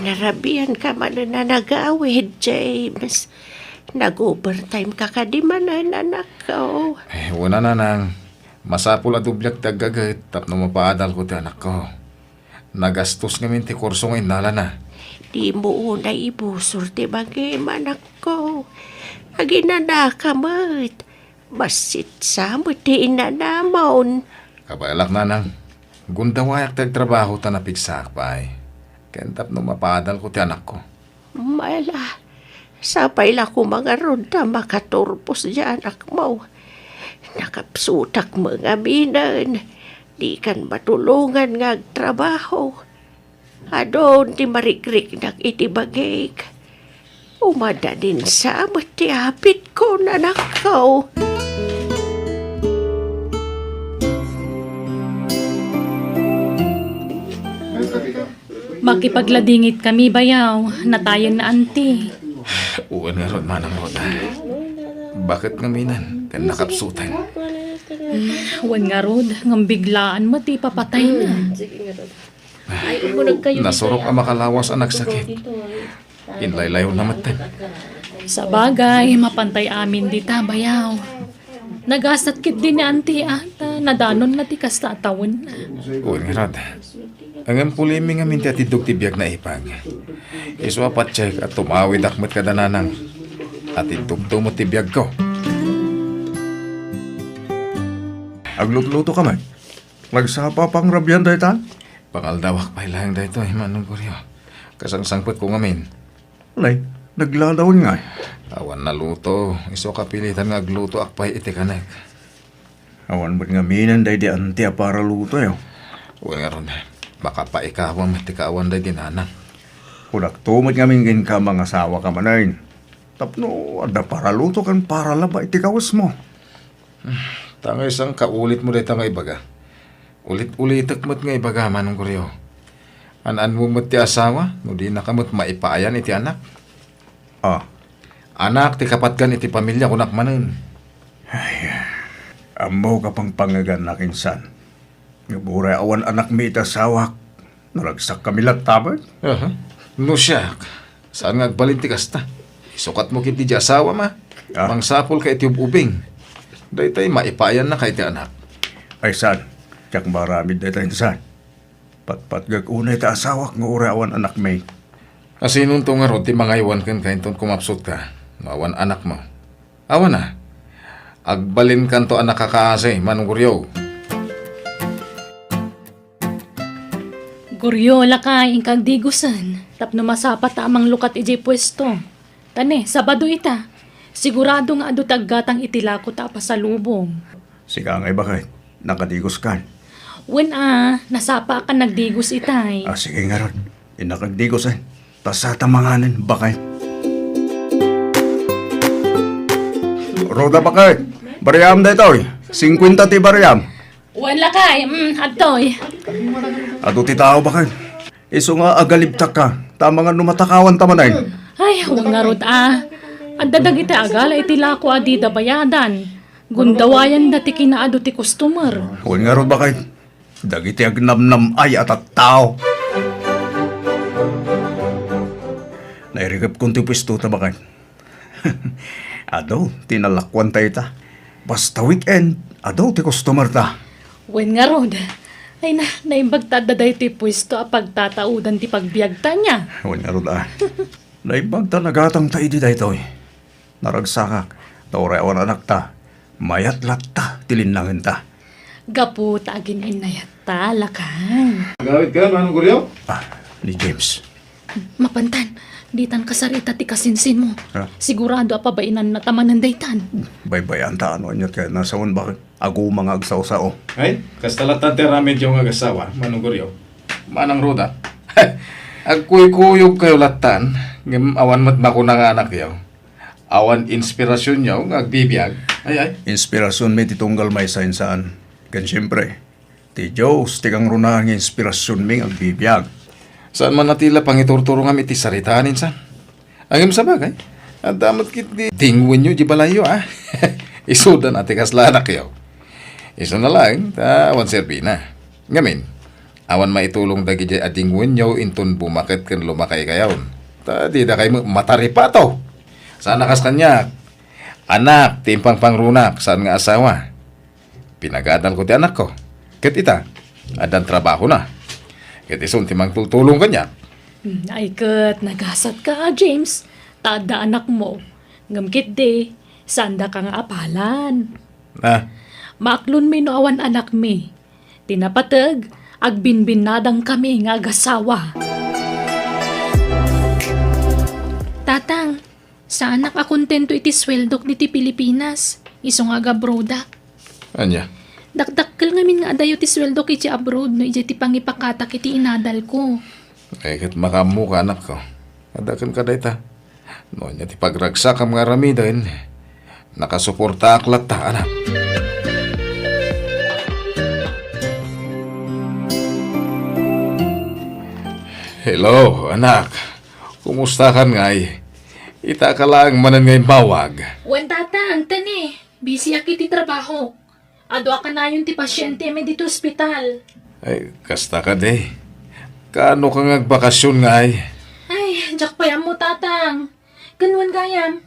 Narabian ka manen a nagawid, James. Nag-overtime ka kadi manen, anakko? Eh, wen a, nanang. Masapul a dobliak ti aggaget tapno mapaadalko ti anakko. Nagastos ngamin ti kurso nga innalana. Dimo unay ibusor ti bagim, anakko. Aginanaka met. Bassit sa met ti inanamon. Kabaelak, nanang. Gundawayak ti agtrabaho ta napigsaak pay. Ken tapno mapaadalko ti anakko. Mala, sapay la koma ngarud ta makaturpos diay anakmo. Nakapsutak met ngaminen. Dikan matulongan nga agtrabaho. Adun ti marikriknak iti bagik. Umadadin sa met ti apitko, anakko. Makipagladingit kami, bayaw. Natayen na, anti. Wen ngarud, Manang Roda. Baket ngamin ken nakapsutan. Wen ngarud, ngem biglaan met ti ipapatayna. Nasurok a makalawas a nagsakit. Inlaylayonna metten. Sabagay, mapantay amin dita, bayaw. Nagasat ketdi ni anti a, ta nadanonna ti kasta a tawen. Wen ngarud. Ngem pulimi ngamin ti atiddog ti biag na ipag. Isu a patiek a tumawidak met kada nanang. Atiddogto met ti biagko. Aglutluto ka met? Nagsapa pangrabian dayta? Pangaldawak pay laeng daytoy, Manong Goryo. Kasangsangpetko ngamin. Nay, nagladawen ngay? Awan naluto. Isu a kapilitan nga aglutoak pay iti kanek. Awan met ngaminen daydi anti a paralutoyo. Wen ngarud, makapaikawam ti kaawan daydi nanang. Kunakto met ngamin kenka, mangasawaka manen. Tapno adda paraluto ken paralaba iti kawesmo. Ta ngay saan kaulitmo dayta nga ibaga. Ulit-ulitek met nga ibaga, Manong Goryo. An-anmo met ti asawa no dinaka met maipaayan iti anak. Ah. Anak ti kapatgan iti pamilia, kunak manen. Ay, ammok a pangpangegannak, insan. Ngem uray awan anakmi iti asawak, naragsakkami latta met. Aha. No siak, saan nga agbalin ti kasta? Isukatmo ketdi diay asawam a. Ah. Mangsapulka iti ub-ubing. Daytay maipaayannaka iti anak. Ay, saan? Diak maaramid dayta, insan. Patpatgek unay ti asawak nga uray awan anakmi. Asinonto ngarud ti mangaywan kenka inton kumapsutka no awan anakmo? Awan a. Agbalinkanto a nakakaasi, Manong Goryo. Goryo, lakay, inka agdigosen tapno masapa ta a manglukat idiay puesto. Ta ne, Sabado ita. Sigurado nga adu ti aggatang iti lako ta a pasalubong. Sika ngay, baket, nakadigoskan? Wen a, nasapaak a nagdigos itay. Ah, sige ngarud. Innak agdigosen. Ta sata manganen, baket. Roda, baket. Bariam daytoy. Singkuenta ti bariam. Wen, lakay. Mm, adtoy. Adu ti tao, baket. Isu nga agalibtakka. Ta amangan no matakawanta manen. Ay, wen ngarud a. Adda dagiti agala iti lako a dida bayadan. Gundawayanda ti kinaadu ti customer. Wen ngarud, baket. Dagiti agnamnam-ay a tattao. Nairikepkon ti puesto ta, baket. Adu ti nalakuanta ita. Basta weekend, adu ti customer ta. Wen ngarud. Ay na, naimbag ta adda daytoy puesto a pagtataudan ti pagbiagta, ania? Wen ngarud a. Naimbag ta nagatangta idi daytoy. Naragsakak, ta uray awan anakta, mayat latta ti linnangenta. Gapu ta agin-innayatta, lakay. Agawidka, Manong Goryo? Ah, ni James. Mapantan, Ditan kasarita ti kasinsinmo. Ha? Sigurado a pabainanna ta manen daytan. Baybay-anta no aniat kayatna, sa awan bakit aguma nga agsao-sao. Ay, kasta latta ti aramidyo nga agassawa, Manong Goryo. Manang Roda, agkuykuyogkayo lattan, ngem awan met makuna nga anakyo. Awan inspirasionyo nga agbibiag. Ay, ay. Inspirasionmi ti tunggal maysa, insan. Ken siempre, ti Dios ti kangrunaan nga inspirasionmi nga agbibiag. Saan man a ti la pangiturturongam iti saritaan, insan. Ngem sabagay, adda met ketdi dingwenyo di balayyo, a. Isuda na ti kasla anakyo. Isuna laeng, ta awan serbina. Ngamin, awan maitulong dagidiay a dingwenyo inton bumaket ken lumakaykayon. Ta didakay met mataripato. Saan a kas kaniak. Anak ti impangpangrunak, saan nga asawa. Pinagadalko ti anakko. Ket ita, addan trabahona. Ket isun ti mangtultulong kaniak. Hmm, ay ket, nagasatka, James. Ta adda anakmo. Ngem ketdi, saandaka nga apalan. Ah. Maaklonmi no awan anakmi. Ti napateg, agbinbinnadangkami nga agassawa. Tatang, saanak a kontento iti sueldok diti Pilipinas, isu nga agabroadak. Ania? Dakdakkel ngamin nga adayo ti sueldok iti abroad no idiay ti pangipakatak iti inadalko. Ay, ket makaammoka, anakko. Adda kenka dayta. No ania ti pagragsakam nga aramiden, nakasuportaak latta, anak. Hello, anak. Kumustakan ngay? Itaka laeng manen nga immawag. Wen, Tatang, tani, busyak iti trabaho. Adu a kanayon ti pasientemi ditoy ospital. Ay, kasta kadi. Kaano ka nga agbakasyon ngay? Ay, diak pay ammo, Tatang. Ken wen gayam,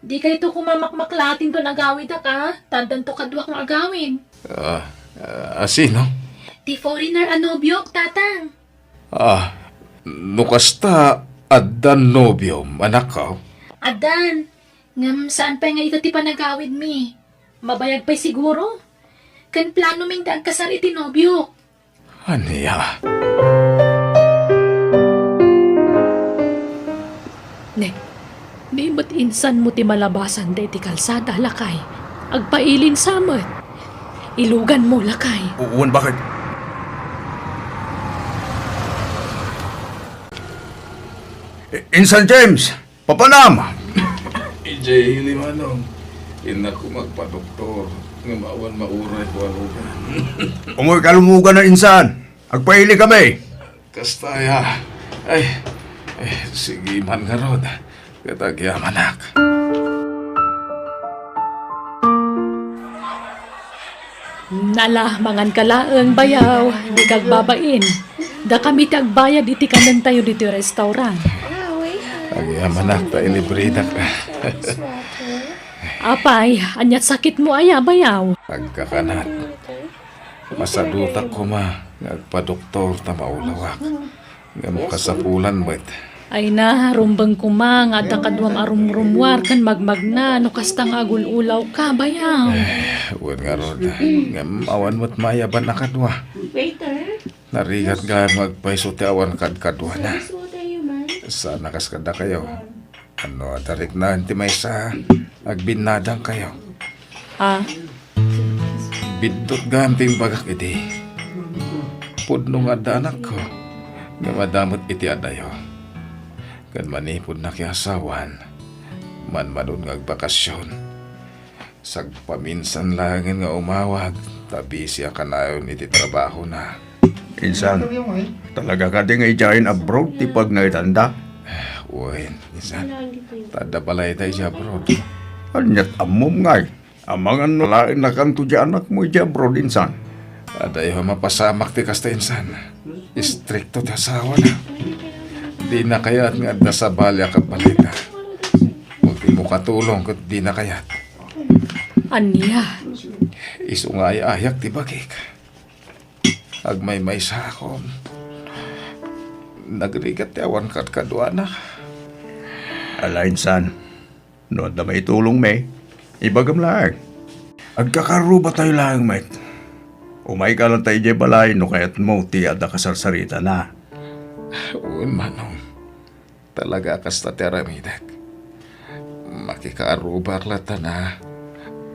dikayto koma makmaklaat inton agawidak, a? Ta addanto kaduak nga agawid. Ah, ah, a sino? Ti foreigner a nobiok, Tatang. Ah, no kasta, addan nobiom, anakko? Addan. Ngem saan pay nga ita ti panagawidmi. Mabayag pay siguro. Ken planomi nga agkasar iti nobiok. Ania? Ne, ni met insanmo ti malabasan daydi kalsada, lakay. Agpailin sa met. Iluganmo, lakay. Wen, bakit? I-, Insan James! Papanam! Idiay ili, Manong. Innak koma agpadoktor, ngem awan mauray ko a lugan. Umoy ka lumugan a, insan. Agpaili kami. Kasta aya. Ay, ay, sige man ngarud. Ket agyamanak. Nala, manganka laeng, bayaw, dika agbabain. Dakami ti agbayad iti kanentayo ditoy restaurant. Agyamanak ta ilibredak. Apay, aniat sakitmo aya, bayaw? Agkakanat. Masadutak koma nga agpadoktor ta maulawak. Ngem kasapulan met. Ay na, rumbeng koma nga adda kaduam a rumrummuar ken magmagna no kasta nga agul-ulawka, bayaw. Eh, wen ngarud. Ngem awan met maayaban a kadua. Narigat gayam nga agpayso ti awan kadkaduana. Saan a kas kadakayo. Ano, tariknaan ti maysa, agbinnadangkayo. Ah? Biddut gayam ti imbagak idi. Pudno nga adda anakko, ngem adda met iti adayo. Ken manipud nakiasawan, manmanon nga agbakasyon. Sagpaminsan laengen nga umawag, ta busy a kanayon iti trabahona. Insan, talaga kadi nga idiayen abroad ti pagnangitanda? Wen, insan. Ta adda balayda idiay abroad. Aniat ammom ngay? Amangan no laennakanto di anakmo idiay abroad, insan? Adayo a mapasamak ti kasta, insan. Istrikto ti asawana. Dina kayat nga adda sabali a kabalayda. Agimmo katulong ket dina kayat. Ania? Isu nga ay-ayak ti bagik. Agmaymaysaakon. Nagrigat ti awan kadkaduana. Ala, insan. No adda maitulongmi, ibagam laeng. Agkakarrubatayo laeng met. Umayka latta idiay balay no kayatmo ti adda kasarsaritana. Wen, manong. Talaga a kasta ti aramidek. Makikaarrubak latta na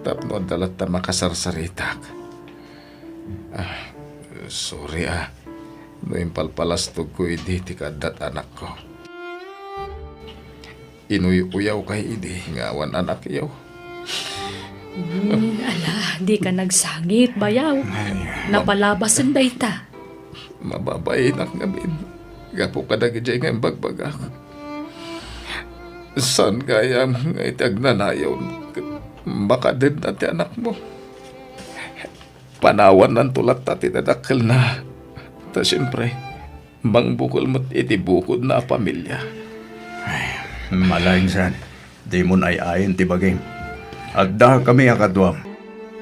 tapno adda latta makasarsaritak. Ah, sorry, ah, no impalpalastogko idi ti kaaddat anakko. Inuy-uyawkay idi nga awan anakyo. Hmm, ala, dika nagsangit, bayaw. Ay, mab- Napalabasen dayta. Mababainak ngamin gapu kadagijay nga imbagbagak. Saan gayam nga iti agnanayon ket makadenna ti anakmo? Panawannanto latta ti dadakkelna. Ta siempre, mangbukel met iti bukodna a pamilia. Ay, malainsan, dimon ay-ayen ti bagim. Addakami a kaduam.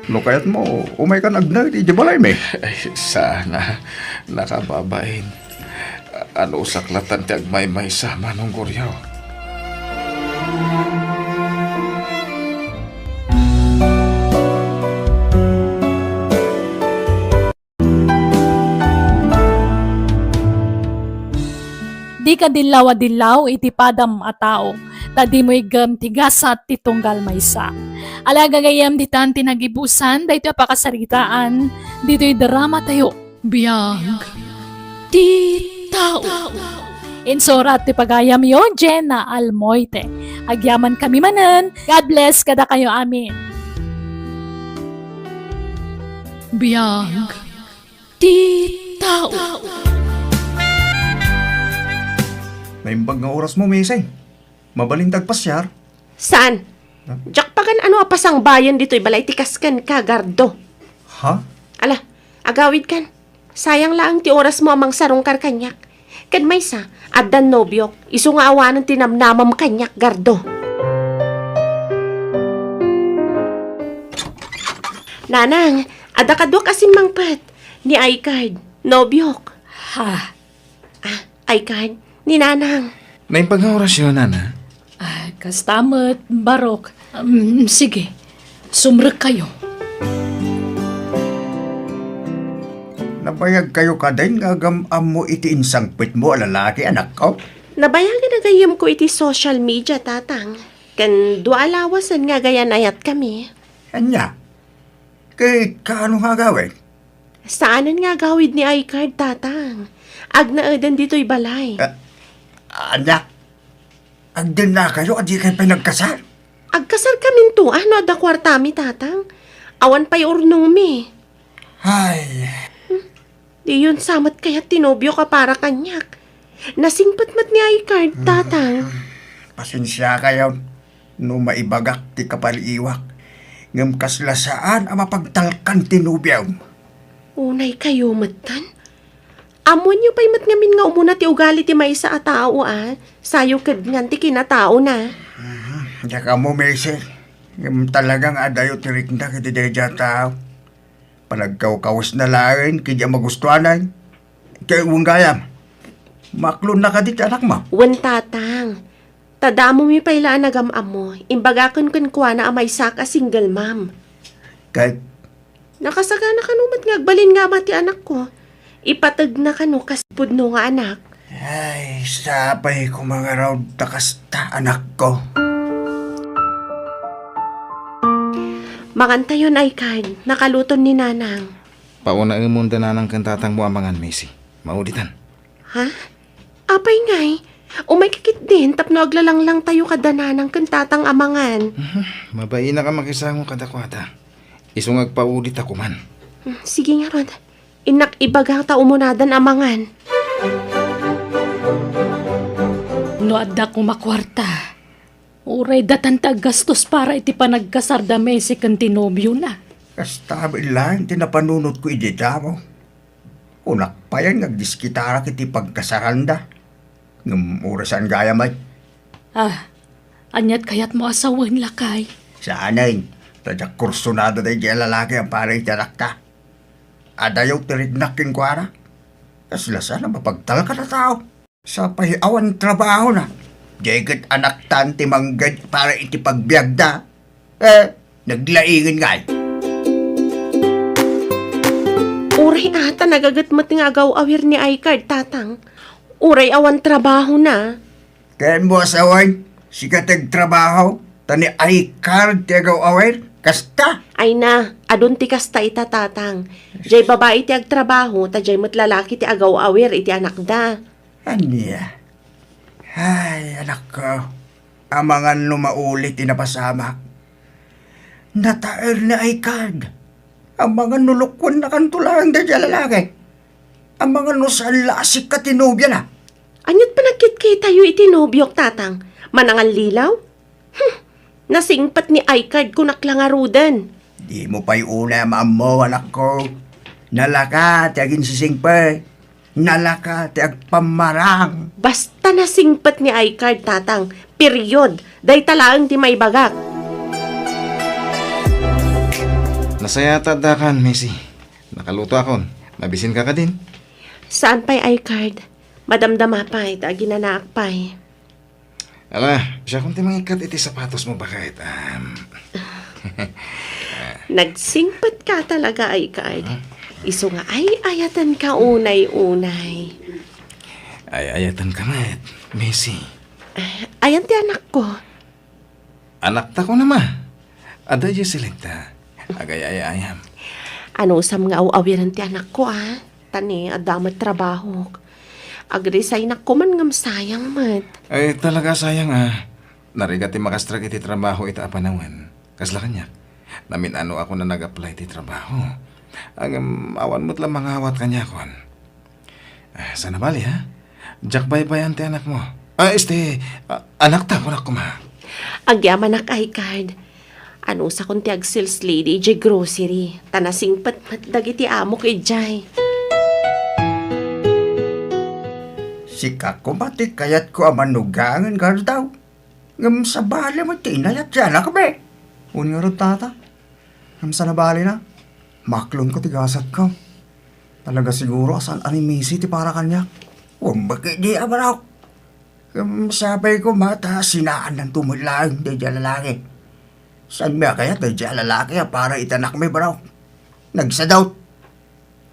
No kayatmo, umaykan agnaed iti balaymi. Ay, saan a, nakababain. Anusak latta ti agmaymaysa, Manong Goryo. Dika dillaw a dillaw iti padam a tao, ta dimo iggem ti gasat ti tunggal maysa. Ala, gagayyem, ditan ti nagibusan daytoy a pakasaritaan ditoy drama tayo. Biag ti tao. Insurat ti pagayamyo, Jenna Almoite. Agyamankami manen. God bless kadakayo amin. Biag ti tao. Naimbag nga orasmo, Missy. Mabalin ta agpasiar? Saan? Huh? Diak pagan-ano a pasangbayen ditoy balay ti kas kenka, Gardo. Ha? Ala, agawidkan. Sayang laeng ti orasmo a mangsarungkar kaniak. Ken maysa, addan nobiok, isu nga awanen ti namnamam kaniak, Gardo. Nanang, adda kaduak a simmangpet. Ni Aikard, nobiok. Ha? Ah, Aikard, ni Nanang. Naimbag nga orasyo, Nana? Ah, kasta met, barok. Um, sige, sumrekkayo. Nabayagkayo kadin nga agam-ammo iti insangpetmo a lalaki, anakko? Nabayagen a gayyemko iti social media, Tatang. Ken dua a lawasen nga agayanayatkami. Ania? Ket kaano nga agawid? Saanen nga agawid ni Aikard, Tatang. Agnaeden ditoy balay. Ah, ania? Agdennakayo a dikay pay nagkasar? Agkasarkaminto, ah, no adda kuartami, Tatang. Awan pay urnongmi. Ay. Hmm? Diyon sa met kayat ti nobiok a para kaniak. Nasingpet met ni Aikard, Tatang. Hmm. Pasensiakayon no maibagak ti kapaliiwak. Ngem kasla saan a mapagtalkan ti nobiom. Unaykayo metten? Ammoenyo pay met ngamin nga umuna ti ugali ti maysa a tao, a sayo kedngan ti kinataona. Mhm. Diak ammo, Missy. Ngem talaga nga adayo ti riknak iti daydiay a tao. Panagkawkawesna laeng ken di a magustuanan. Ket wen gayam, maaklonna kadi ti anakmo? Wen, Tatang. Ta damomi pay la a nagam-ammo, imbagaken kenkuana a maysak a single mom. Ket? Nakasagana kano met nga agbalin nga ama ti anakko. Ipategna kano kas pudno nga anak. Ay, sapay koma ngarud ta kasta, anakko. Mangantayon, Aikard, nakaluton ni Nanang. Paunaemon da Nanang ken Tatangmo a mangan, Missy. Mauditan. Ha? Apay ngay? Umayka ketdin tapno aglalanglang tayo kada Nanang ken Tatang a mangan. Mhm. Mabainak a makisango kadakuada. Isu nga agpaudit a kuman. Hmm, sige ngarud. Innak ibaga ta umunadan a mangan. No adda koma kuarta, uray datan ti aggastos para iti panagkasar da Missy ken ti nobiona. Kasta met laeng ti napanunotko idi damo. Kunak payen nga agdiskitarak iti pagkasaranda. Ngem uray saan gayam ay. Ah, aniat kayatmo a sawen, lakay? Saanen, ta diak kursunada daydi a lalaki a para iti anakta. Adayo ti riknak kenkuana. Kasla saan a mapagtalkan a tao. Sapay awan trabahona. Diay ket anaktan ti mangged para iti pagbiagda. Eh, naglaingen ngay. Uray a ta nagaget met nga agaw-awir ni Aikard, Tatang. Uray awan trabahona. Ken mo a sawen, sika ti agtrabaho, ta ni iCard ti agaw-awir, kasta? Ay na, adun ti kasta ita, Tatang. Jay babai ti agtrabaho, ta jay met lalaki ti agaw-awir iti anakda. Ania? Ay, anakko, amangan no maulit ti napasamak. Nataer ni iCard. Amangan no lukuennakanto laeng daydiay a lalaki. Amangan no saan la a sika ti nobiana. Ania't panagkitkitayo iti nobiok, Tatang? Manangallilaw? Hmm, nasingpet ni iCard, kunak la ngaruden. Dimo pay unay a maammo, anakko. Nalaka ti aginsisingpet. Nalaka ti agpammarang. Basta nasingpet ni iCard, Tatang. Period. Dayta laeng ti maibagak. Nasayaat ta addakan, Macy. Nakalutoakon. Mabisinka kadin? Saan pay iCard? Madamdama pay, ta aginanaak pay. Ala, siakon ti mangikkat iti sapatosmo, baket. Am. Nagsingpetka talaga, iCard. Isu nga ay-ayatenka unay-unay. Ay-ayatenka met, Macy. Ayan ti anakko. Anakta, kunam a. Adda idiay silenta. Agay-ayayam. Anusam nga aw-awiren ti anakko, a? Ta ni, adda met trabahok. Agresignak koman ngem sayang met. Ay, talaga sayang, a. Narigat ti makastrek iti trabaho ita a panawen. Kasla kaniak. Namin-anoakon a nag-apply ti trabaho. Ngem awan met la mangawat kaniakon. Ah, saan a bali, ha? Diak baybay-an ti anakmo. Ah, este, ah, anakta, kunak koma. Agyamanak, iCard. Anusakon ti ag-sales lady idiay grocery, ta nasingpet met dagiti amok idiay. Sika koma ti kayatko a manugangen, Gardaw. Ngem sabali met ti inayat ti anakmi. Wen ngarud, Tata. Ngem saan a balina, maklonko ti gasatko. Talaga siguro a saan a ni Macy ti para kaniak. Wen, baket di a, barok. Ngem sapay koma ta sinaannanto met laeng daydiay a lalaki. Saanmi a kayat daydiay a lalaki a para iti anakmi, barok. Nagsadut.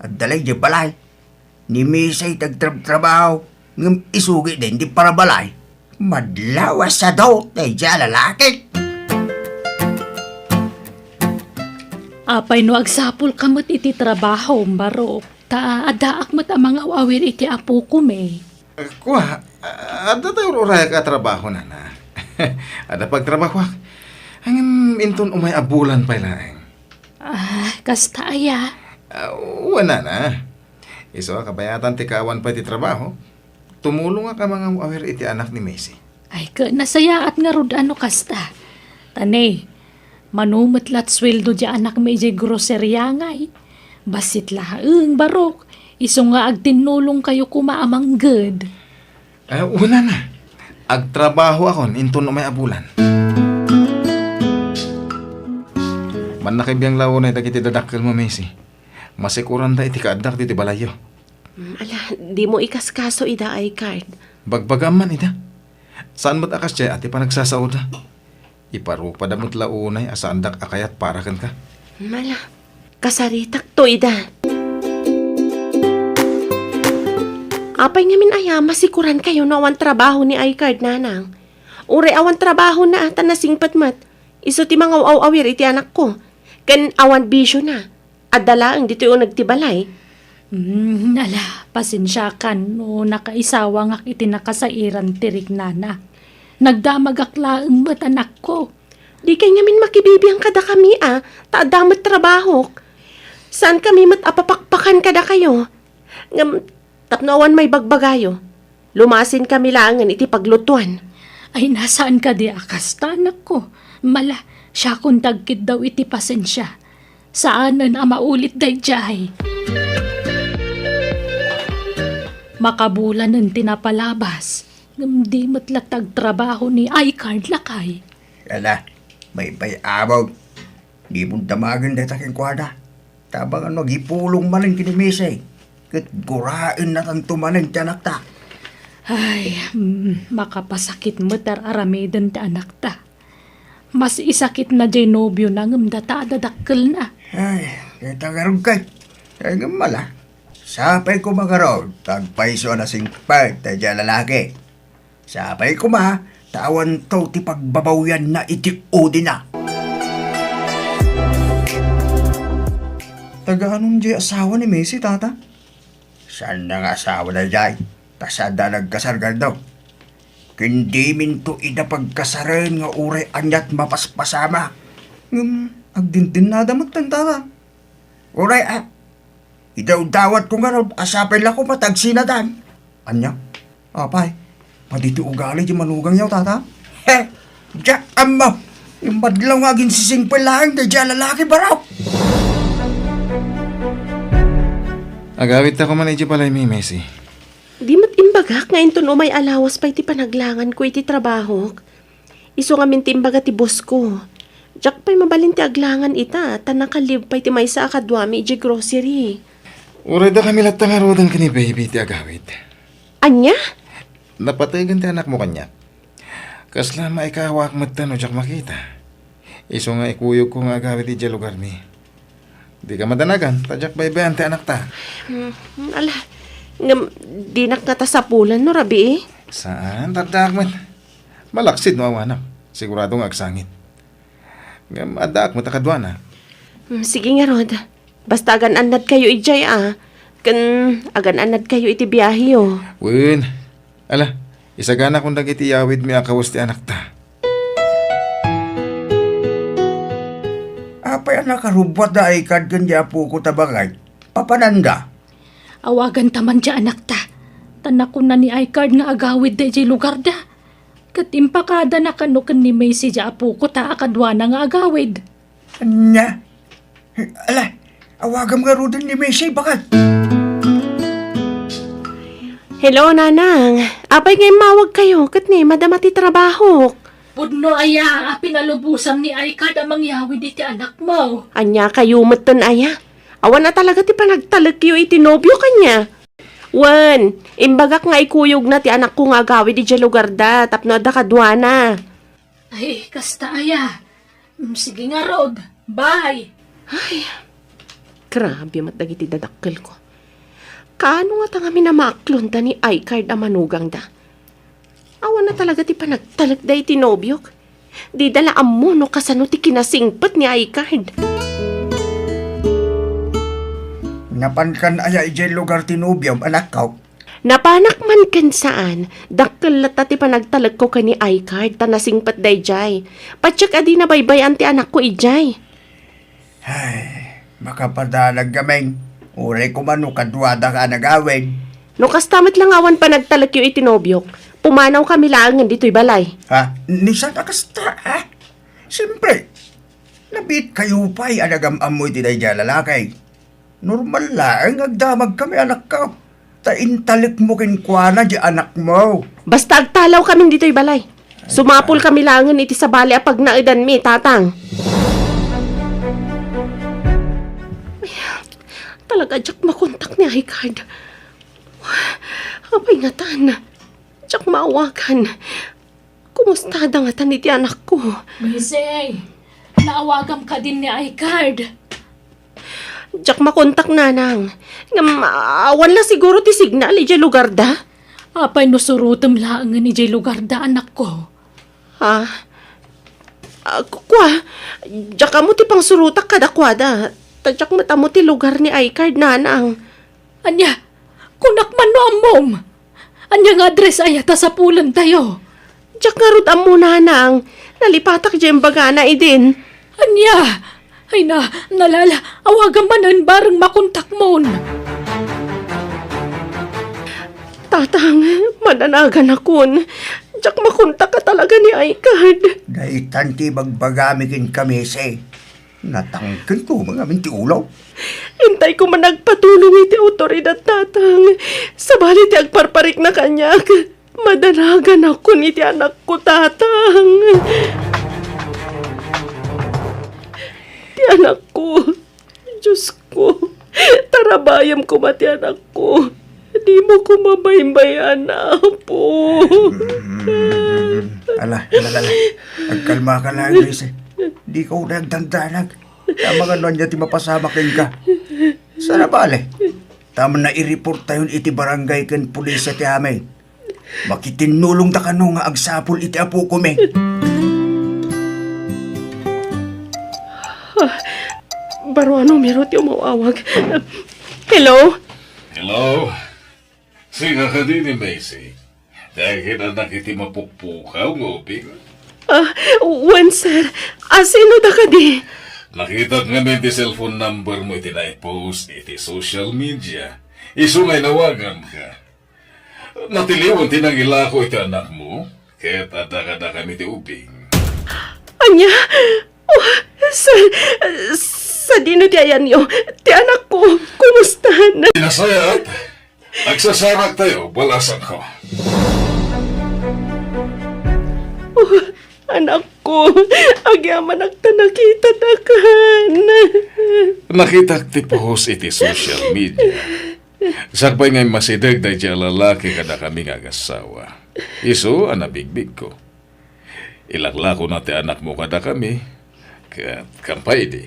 Adda la idiay balay. Ni Macy ti agtrabtrabaho, ngem isu ketdin ti parabalay. Madlaw a sadut daydiay a lalaki. Apay no agsapulka met iti trabahom, barok, ta addaak met a mangaw-awir iti apokon, e. Kua, adda tay ur-urayak a trabaho, nana. Adda pagtrabahoak. Ngem inton umay a bulan pay laeng. Ah, kasta aya? Ah, wen, nana. Isu a kabayatan ti kaawan pay ti trabaho, tumulongak a mangaw-awir iti anak ni Macy. Ay, ket nasayaat ngarud a no kasta. Ta ne, mano met lat sueldo diay anakmi idiay groceria ngay. Bassit laeng, barok. Isu nga agtinnulongkayo koma a mangged. Eh, wen, nana. Agtrabahoakon inton umay a bulan. Mannakabiang la unay dagiti dadakkelmo, Macy. Masikuranda iti kaaddak ditoy balayyo. Mm, ala, dimo ikaskaso ida, iCard. Bagbagam man ida. Saan met a kasdiay a ti panagsasaoda. Iparupada met la unay a saandak a kayat para kenka. Mm, ala, kasaritakto ida. Apay ngamin aya, masikurankayo no awan trabaho ni iCard, nanang? Uray awan trabahona ta nasingpet met. Isu ti mangaw-awir iti anakko. Ken awan bisiona. Adda laeng ditoy uneg ti balay. Mm, ala, pasensiakan no nakaisawangak iti nakasairan ti riknana. Nagdamagak laeng met, anakko. Dikay ngamin makibibiang kadakami a, ta adda met trabahok. Saankami met a papakpakan kadakayo. Ngem tapno awan maibagbagayo, lumasinkami laengen iti paglutuan. Ay, na, saan kadi a kasta, anakko? Mala, siakon ti agkiddaw iti pasensia. Saanen a maulit daydiay. Makabulanen ti napalabas, ngem di met latta agtrabaho ni iCard, lakay. Ala, baybay-amok. Dimon damagen dayta kenkuana. Tabang no agipulong manen ken ni Macy, ket guraennatanto manen ti anakta. Ay, mm, makapasakit met ar-aramiden ti anakta. Mas isakitna diay nobiona ngem data a dadakkelna. Ay, dayta ngarud kay. Ay, ngem mala. Sapay koma ngarud, ta agpayso a nasingpet daydiay a lalaki. Sapay koma, ta awanto ti pagbabawianna iti udina. Taga anon diay asawa ni Macy, tata? Saanna nga asawa daydiay, ta saanda a nagkasar, Gardo. Ken diminto ida pagkasaren nga uray aniat mapaspasamak. Ngem agdindennada metten, tata. Uray, a, idawdawatko ngarud a sapay la koma ta agsinadan. Ania? Apay, padi ti ugali ti manugangyo, tata? He, diak ammo. Imbadlaw nga aginsisingpel laeng daydiay a lalaki, barok. Agawidta koma idiay balaymi, Macy. Di met imbagak nga inton umay a lawas pay ti panaglanganko iti trabahok. Isu ngamin ti imbaga ti boss ko. Diak pay mabalin ti aglangan ita, ta naka-leave pay ti maysa a kaduami idiay grocery. Uray dakami latta ngaruden ken ni baby ti agawid. Ania? Napategen ti anakmo kaniak. Kasla maikawak metten no diak makita. Isu nga ikuyogko nga agawid idiay lugarmi. Dika madanagan, ta diak baybay-an ti anakta. Hmm, ala, ngem dinak ngata sapulan no rabii? Saan, addaak met. Malaksid no awanak. Sigurado nga agsangit. Ngem addaak met a kaduana. Hmm, sige ngarud. Basta agan-annadkayo idiay a. Ken agan-annadkayo iti biaheyo. Wen. Ala, isaganakon dagiti yawidmi a kawes ti anakta. Apay a nakarubbuat da iCard ken di apoko ta bangay? Papananda? Awaganta man ti anakta. Ta nakuna ni iCard nga agawidda idiay lugarda. Ket impakadana kano ken ni Macy ti apoko ta a kaduana nga agawid. Ania? Ala, awagam ngaruden ni Macy, baket. Hello, Nanang. Apay nga immawagkayo ket ni madama ti trabahok? Pudno aya a pinalubosam ni iCard a mangyawid iti anakmo? Ania kayo metten aya? Awan a talaga ti panagtalekyo iti nobiok ania? Wen, imbagak nga ikuyogna ti anakko nga agawid idiay lugarda tapno adda kaduana. Ay, kasta aya. Mm, sige ngarud. Bye. Ay, grabe met dagiti dadakkelko. Kaano ngata ngamin a maaklonda ni iCard a manugangda? Awan a talaga ti panagtalekda iti nobiok. Dida la ammo no kasano ti kinasingpet ni iCard. Napankan aya idiay lugar ti nobiom, anakko? Napanak man ken saan, dakkel latta ti panagtalekko ken ni iCard ta nasingpet daydiay. Patiek a di nabaybay-an ti anakko idiay. Ay, makapadalag gamin. Uray koma no kaduadaka a nagawid. No kasta met la nga awan panagtalekyo iti nobiok, pumanawkami laengen ditoy balay. Ha? Ni saan a kasta, ha? Siyempre, nabiitkayo pay a nagam-ammo iti daydiay a lalaki. Normal laeng nga agdamagkami, anakko. Ta intalekmo kenkuana di anakmo. Basta agtalawkamin ditoy balay. Sumapulkami laengen iti sabali a pagnaedanmi, Tatang. Ay, talaga diak makontak ni iCard. Apay ngatan? Diak maawagan. Kumustada ngatan iti anakko? Macy, naawagam kadin ni iCard? Diak makontak, Nanang. Ngem, awan la siguro ti signal idiay lugarda. Apay no surotem laengen idiay lugarda, anakko? Ha? Ah, ku-, kua, diak ammo ti pangsurotak kadakuada. Ta diak met ammo ti lugar ni iCard, Nanang. Ania? Kunak man no ammom. Ania nga address aya ta sapulentayo? Diak ngarud ammo, Nanang. Nalipatak diay imbagana idin. Ania? Ay na, nalala, awagam manen bareng makontakmon. Tatang, madanaganakon. Diak makontak a talaga ni iCard. Daytan ti ibagbagami kenka, Macy. Natangken koma ngamin ti ulo. Intay koma agpatulong iti awtoridad, Tatang. Sabali ti agparparikna kaniak. Madanaganakon iti anakko, Tatang. Ti anakko. Diosko. Tarabayem koma ti anakko. Dimo koma baybay-an, Apo. Mm, ala, ala, ala. Agkalmaka laeng, Macy. Dika unay agdandanag. Amangan no ania ti mapasamak kenka. Saan a bale? Ta amanna i-report tayon iti barangay ken pulisya ti amin. Makitinnulongda kano nga agsapul iti apoko, Meng. Ah, baro a numero ti umaw-awag. Hello? Hello? Sika kadi ni Macy? Ti agian-anak iti mapukpukaw nga ubing? Ah, wen, sir. Ah, sino da kadi? Nakitak ngamin ti cellphone number mo iti naipost iti social media. Isu nga inawaganka. Natiliwan ti nangilako iti anakmo, ket adda kadakami ti ubing. Ania? Oh, sir, sadino ti ayanyo? Ti anakko, kumusta? Nasayaat. Agsasaraktayo, balasangko. Oh, anakko, agyamanak ta nakitadakan. Nakitak ti post iti social media. Sakbay nga immasideg daydiay a lalaki kadakami nga agassawa. Isu a nabigbigko. Ilaklakona ti anakmo kadakami, ket kampay idi,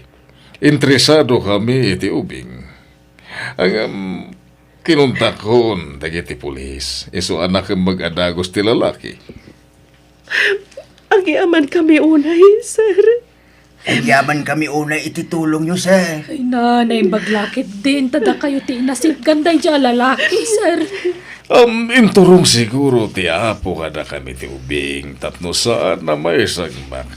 interesado kami iti ubing. Ngem kinuntakon dagiti pulis, isu a nakemmeg a dagus ti lalaki. Agyamankami unay, sir. Agyamankami unay iti tulongyo, sir. Ay na, naimbag la ketdin ta dakayo ti inasitgan daydiay a lalaki, sir. Um, inturong siguro ti Apo kadakami ti ubing tapno saan a maisagmak.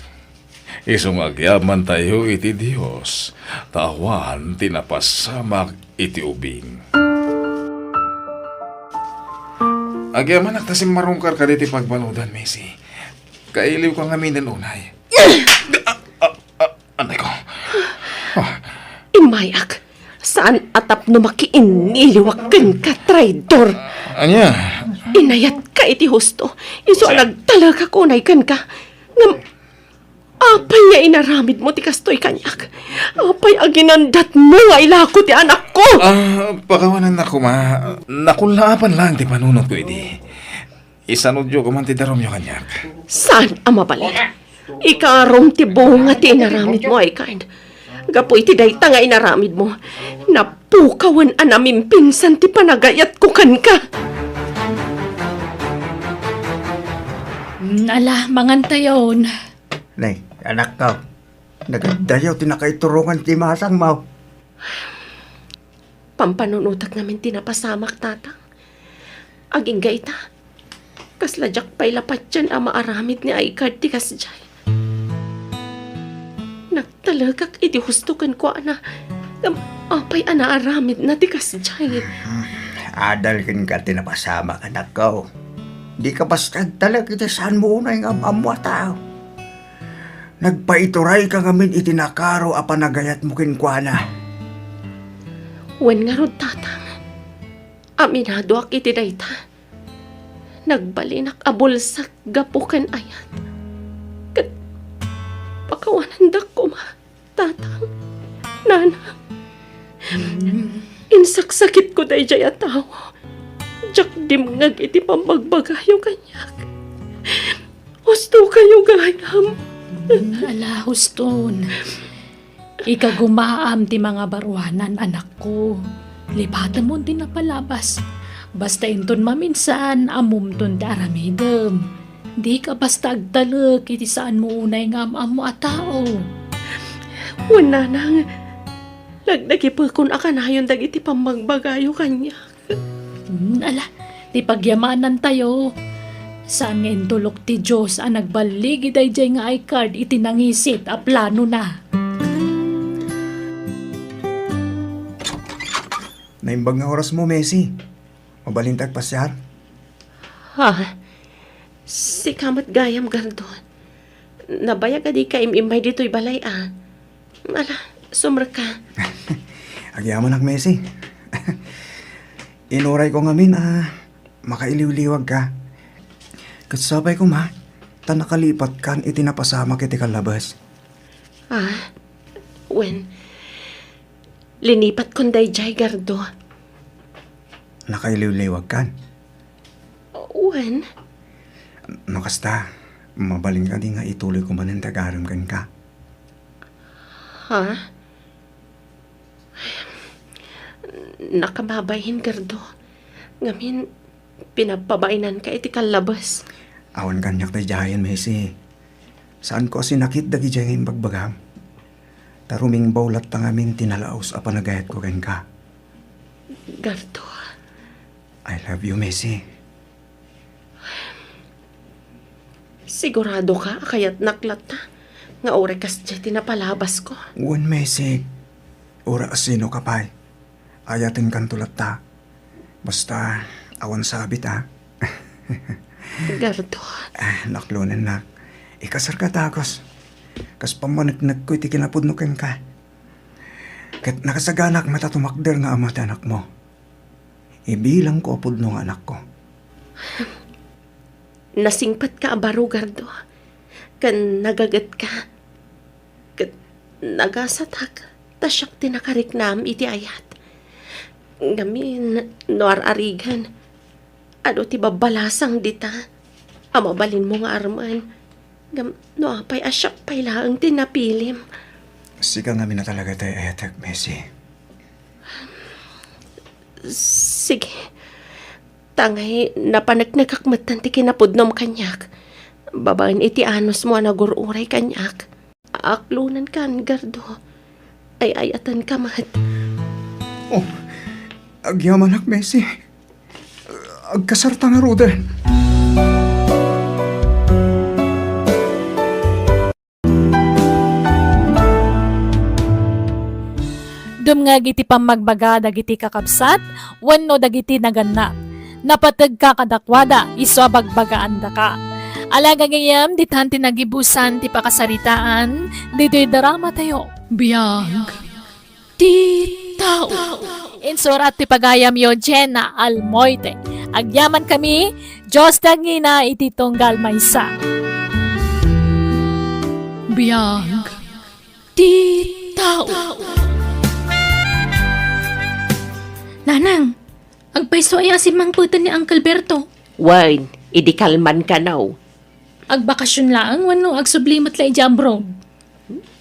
Isu nga agyamantayo iti Dios, ta awan ti napasamak iti ubing. Agyamanak ta simmarungkarka ditoy pagbaludan, Macy. Kailiwka ngamin unay. Ah, ah, ah, anay ko. Ah. Immayak. Saan a tapno makiinniliwak kenka, traidor. Ania? Inayatka iti husto. Isu a nagtalekak unay kenka. Ngem, apay nga inaramidmo ti kastoy kaniak? Apay a ginandatmo nga ilako ti anakko? Ah, pakawanannak koma. Nakullaapan laeng ti panunotko idi. Isanudyo koma ti darumyo kaniak. Saan a mabalin? Ikarom ti bunga ti inaramidmo, Aykard. Gapu iti dayta nga inaramidmo, napukawen a namimpinsan ti panagayatko kenka. Mm, ala, mangantayon. Nay, anakko, nagaddayaw ti nakaiturongan ti masangmo. Pampanunotak ngamin ti napasamak, Tatang. Agingga ita, kasla diak pay la patien a maaramid ni Aykard ti kasdiay. Nagtalekak iti husto kenkuana, ngem apay a naaramidna ti kasdiay? Adal kenka ti napasamak, anakko. Dika basta agtalek iti saanmo unay nga am-ammo a tao. Nagpaiturayka ngamin iti nakaro a panagayatmo kenkuana. Wen ngarud, Tatang, aminadoak iti dayta. Nagbalinak a bulsak gapu ken ayat. Ket pakawanandak koma, Tatang, Nanang. Insaksakitko daydiay a tao. Diak dimngeg iti pammagbagayo kaniak. Hustokayo gayam. Mm, ala, huston. Ikagumaam ti mangabaruanan, anakko. Lipatemon ti napalabas. Basta inton maminsan, ammomton ti aramidem. Dika basta agtalek iti saanmo unay nga am-ammo a tao. Wen, Nanang, nagdagipekon a kanayon dagiti pammagbagayo kaniak. Hmm, ala, ti pagyamanantayo, saan nga intulok ti Dios a nagballigi daydiay nga Aykard iti nangisit a planona. Naimbag nga orasmo, Macy. Mabalinta agpasiar? Ha? Sika met gayam, Gardo. Nabayag a dika im-immay ditoy balay a. Ala, sumrekka. Agyamanak, Macy. Inurayko ngamin a makailiwliwagka. Ket sapay koma ta nakalipatkan iti napasamak iti kallabes. Ah, wen, linipatkon daydiay, Gardo. Nakailiwliwagkan? Wen. No kasta, mabalin kadi nga ituloyko manen ti agarem kenka? Ha? Nakababain, Gardo. Ngamin, Pinappabainanka iti kallabes. Awan kaniak daydiayen, Macy. Saanko a sinakit dagidiay nga imbagbagam. Ta rumingbaw latta ngamin ti nalaus a panagayatko kenka. Gardo. I love you, Macy. Siguradoka a kayatnak latta nga uray kasdiay ti napalabasko? Wen, Macy. Uray asinoka pay, ayatenkanto latta. Basta, awan sabit, a. Gardo. Ah, naklonennak. Ikasarka, dagus. Kas pammaneknekko iti kinapudno kenka. Ket nakasaganak met a tumakder nga ama ti anakmo. Ibilangko a pudno nga anakko. Nasingpetka a baro, Gardo, ken nagagetka. Ket nagasatak ta siak ti nakariknam iti ayat. Ngamin, no ar-arigen, adu ti babbalasang dita a mabalinmo nga armen. Ngem no apay a siak pay laeng ti napilim? Sika ngamin a talaga ti ayatek, Macy. Sige. Ta ngay, napaneknekak metten ti kinapudnom kaniak, babaen iti anusmo a nagur-uray kaniak. Aklonenkan, Gardo. Ay-ayatenka met. Oh, agyamanak, Macy. Agkasarta ngaruden. Dumngeg iti pammagbaga dagiti kakabsat wenno dagiti naganna. Napategka kadakuada, isu a bagbagaandaka. Ala gagayyem, ditan ti nagibusan ti pakasaritaan ditoy dramatayo. Biag ti tao. Insurat ti pagayamyo, Jenna Almoite. Agyamankami, Dios ti agngina iti tunggal maysa. Biag ti tao. Nanang, agpayso aya a simmangpeten ni Uncle Berto? Wen, idi kalman kano. Agbakasyon laeng wenno agsubli met la idiay abroad?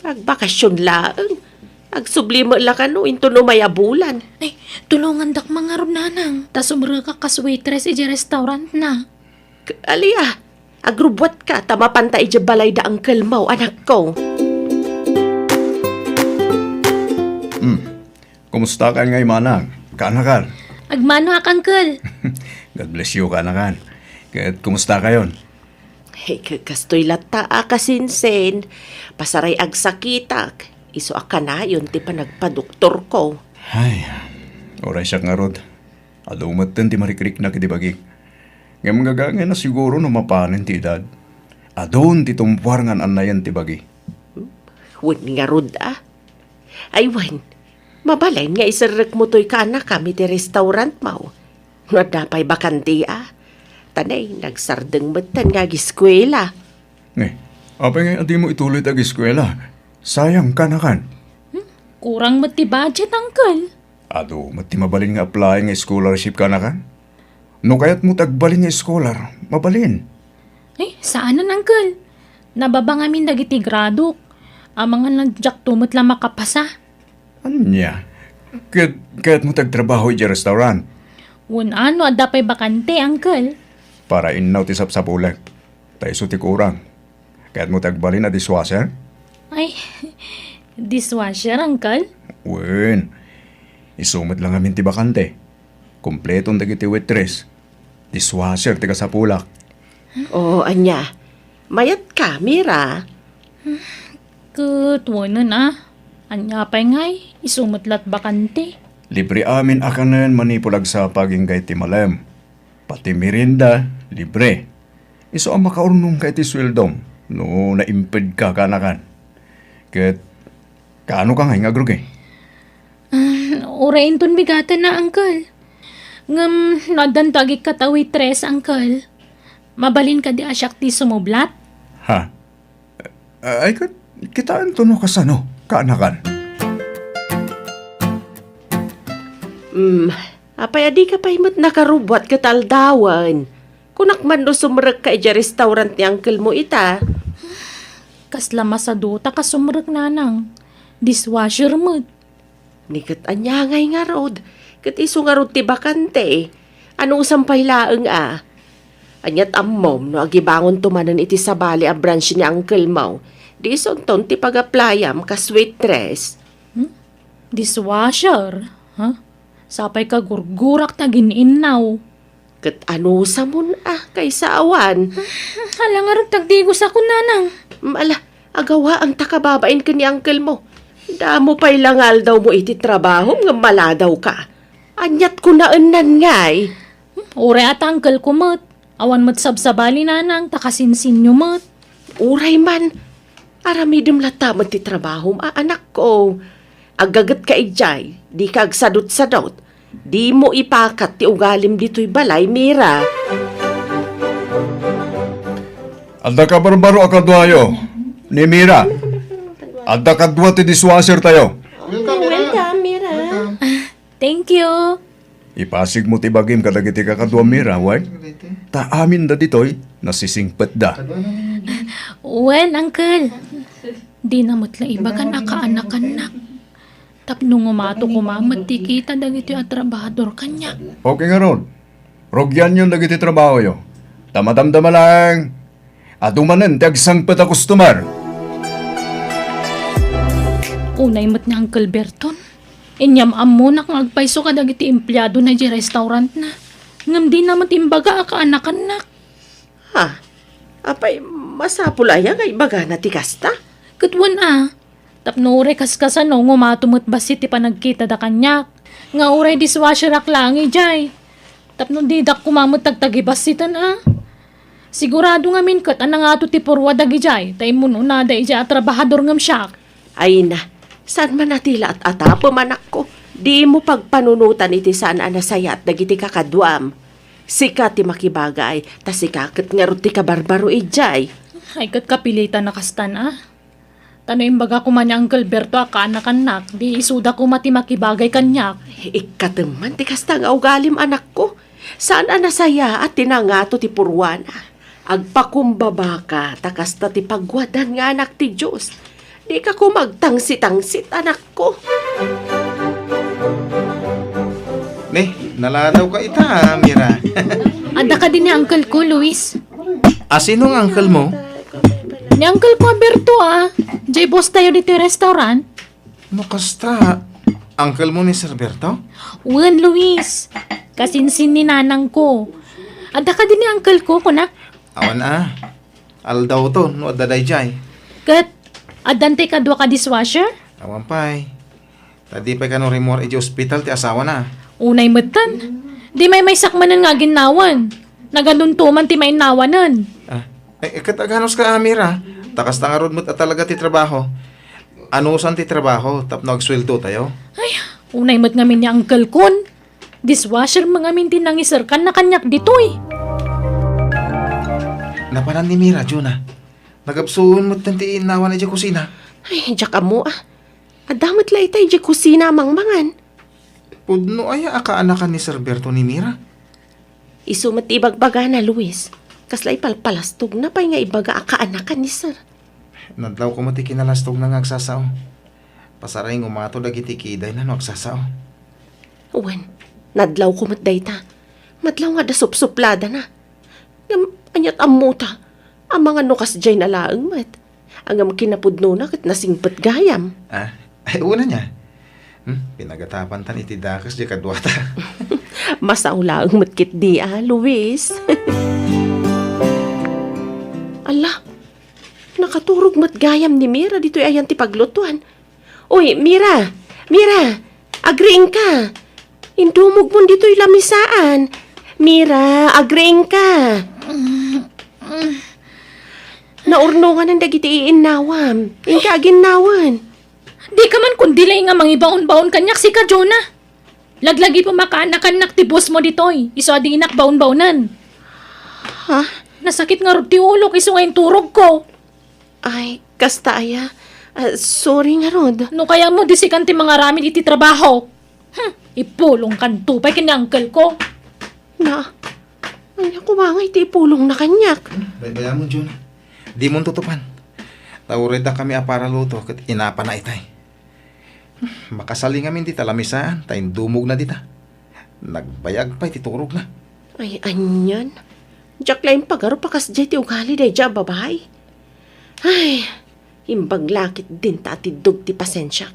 Agbakasyon laeng. Agsubli met la kano inton umay a bulan. Ay, tulongandak man ngarud, Nanang, ta sumrekak kas waitress idiay restaurant na. K-, alia, agrubbuatka ta mapanta idiay balay da uncle mo, anakko. Hmm. Kumusta kan ngay, manang? Kaanakan? Agmanoak, uncle. God bless you, kaanakan. Ket kumusta kayon? Hey, k-, kastoy latta a kasinsin. Pasaray agsakitak, isu a kanayon ti panagpadoktorko. Ay, uray siak ngarud. Adu metten ti marikriknak iti bagik. Ngem gagangayna siguro no mapanen ti edad. Adun ti tumpuar nga an-annayen ti bagi. Wen ngarud a. Ay wen, mabalin nga iserrekmo toy kaanakam iti restaurantmo. No adda pay bakante a. Ta nay, nagsardeng metten nga agiskuela. Eh, apay nga dimo ituloy ti agiskuela? Sayang, kaanakan. Hmm? Kurang met ti budget, uncle. Adu met ti mabalin nga apply nga scholarship, kaanakan? No kayatmo ti agbalin nga scholar, mabalin. Ay, saanen, uncle. Nababa ngamin dagiti gradok. Amangan a diakto met la makapasa. Ania? Ket kayatmo ti agtrabaho idiay restaurant? Wen a, no adda pay bakante, uncle. Para innaw ti sapsapulek. Ta isu ti kurang. Kayatmo ti agbalin a dishwasher? Ay, dishwasher, uncle? Wen, isu met la ngamin ti bakante. Kompleton dagiti waitress. Dishwasher ti kasapulak. Oo, ania? Mayatka, Mira? Ket wenen a. Ania pay ngay, isu met la't bakante. Libre amin a kanen manipud agsapa agingga iti malem. Pati merienda, libre. Isu a makaurnongka iti sueldom no naimpedka, kaanakan. Ket kaanoka ngay nga agrugi? Ah, uray inton bigaten a, uncle. Ngem no addanto agikkat a waitress, uncle, mabalin kadi a siak ti sumublat? Ha? Ay, ket kitaento no kasano, kaanakan. Hmm, apay a dika pay met nakarubbuat ket aldawen? Kunak man no sumrekka idiay restaurant ni uncle mo ita. Kasla masadu ta kasumrek, nanang. Dishwasher met. Ni ket ania ngay ngarud? Ket isu ngarud ti bakante. Anusam pay laeng a. Aniat ammom no agibangonto manen iti sabali a branch ni uncle mo, di isunton ti pag-applyam kas waitress? Hmm? Dishwasher? Ha? Sapay ka gurgurak ta gin-innaw. Ket anusamon a, kaysa awan? Hala ngarud, tagdigos a kunanang. Mm, ala, agawaam ta kababain ken ni uncle mo. Damo pay la nga aldaw mo iti trabaho ngem maladaw ka. Aniat kunaennan ngay? Hmm, uray a ta uncle ko met. Awan met sabsabali nanang, ta kasinsinyo met. Uray man, aramidem latta met ti trabahom a anakko. Aggaget ka idiay, di ka agsadutsadut. Dimo ipakat ti ugalim ditoy balay, Mira. Adda kabarbaro a kaduayo ni Mira. Adda kadua ti dishwasher tayo. Welcome, Mira. Welcome, Mira. Welcome. Thank you. Ipasigmo ti bagim kadagiti kakaduam, Mira, wen? Ta aminda ditoy, nasisingpetda. Wen, uncle. Dina met la ibagan a kaanakannak. Tapno ngumato koma met ti kita dagitoy a trabahador kaniak. Okay ngarud. Rugianyon dagiti trabahoyo. Ta madamdama laeng, adu manen ti agsangpet a customer. Unay met ni Uncle Berton. Inyam-ammonak nga agpayso kadagiti empleadona idiay restaurantna. Ngem dina met imbaga a kaanakannak. Ha? Apay, masapul aya nga ibagana ti kasta? Ket wen a, tapno uray kaskasano, ngumato met bassit ti panagkitada kaniak. Nga uray dishwasherak laeng idiay. Tapno didak koma met tagtagibassiten a. Sigurado ngamin ket a nangato ti purwa dagidiay, ta immun-unada idiay a trabahador ngem siak. Ay na, saan man a ti la at-atapem, anakko? Dimo pagpanunotan iti saan a nasayaat dagiti kakaduam. Sika ti makibagay, ta sika ket ngarud ti kabarbaro idiay. Ay, ket kapilitan a kastan a. Ta no imbaga koma ni Uncle Berto a kaanakannak, di isuda koma ti makibagay kaniak. Ikkatem man ti kasta nga ugalim, anakko. Saan a nasayaat ti nangato ti purwana. Agpakumbabaka ta kasta ti pagwadan nga anak ti Dios. Dika koma agtangsit-tangsit, anakko. Ne, naladawka ita, Mira. Adda kadi ni uncle ko, Luis. A, sino nga uncle mo? Ni uncle ko, Berto, a. Jay boss tayo ditoy restaurant. No kasta, uncle mo ni Sir Berto? Wen, Luis. Kasinsin ni nanang ko. Adda kadi ni uncle ko, kunak? Awan a. Aldawto no adda daydiay. Ket, addan ti kadua ka dishwasher? Awan pay. Ta di pay kano rimmuar idiay ospital ti asawana. Unay metten. Di maymaysak manen nga aginnawan. Nagaduntoman ti mainnawanen. A, e, ket aganuska, Mira? Ta kasta ngarud met a talaga ti trabaho. Anusan ti trabaho tapno agsueldotayo? Ay, unay met ngamin ni uncle kon. Dishwasher met ngamin ti nangiserkanna kaniak ditoy. Napanan ni Mira, Juna. Nagapsuon metten ti innawan idiay kusina. Ay, diak ammo a. Adda met la ita idiay kusina a mangmangan. Pudno aya a kaanakan ni Sir Berto ni Mira? Isu met ti ibagbagana, Luis. Kasla ipalpalastogna pay nga ibaga a kaanakan ni Sir. Nadlawko met ti kinalastogna nga agsasao. Pasaray ngumato dagiti kidayna no agsasao. Wen, nadlawko met dayta. Madlaw nga adda supsupladana. Ngem, aniat ammota? Amangan no kasdiayna laeng met. Ngem kinapudnona ket nasingpet gayam. A, ay, wen ania. Hmm, pinagatapantan iti dakes diay kaduata. Masao laeng met ketdi a, Luis. Ala, nakaturog met gayam ni Mira ditoy ayan ti paglutuan. Uy, Mira! Mira! Agriingka! Indumogmon ditoy lamisaan. Mira, agriingka! Naurnonganan dagiti iinnawam. Inka aginnawan. Dika man kundi laeng nga mangibaon-baon kaniak, sika, Jonah. Laglagipem a kaanakannak ti boss mo ditoy, isu a dinak baon-baonen. Ha? Nasakit ngarud ti ulok isu nga inturogko. Ay, kasta aya. A, sorry ngarud. No kayatmo, di sikan ti mangaramid iti trabaho. Hmm, ipulongkanto pay ken ni uncle ko. Na, ania koma nga iti ipulongna kaniak? Baybayamon, Jun. Dimon tutupan. Ta uray dakami a paraluto ket inapana itay. Hmm, makasali ngamin dita lamisaan ta indumogna dita. Nagbayag pay ti turogna. Ay, anian. Diak la impagarup a kasdiay ti ugali daydiay a babai. Ay, imbag la ketdin ta atiddog ti pasensiak.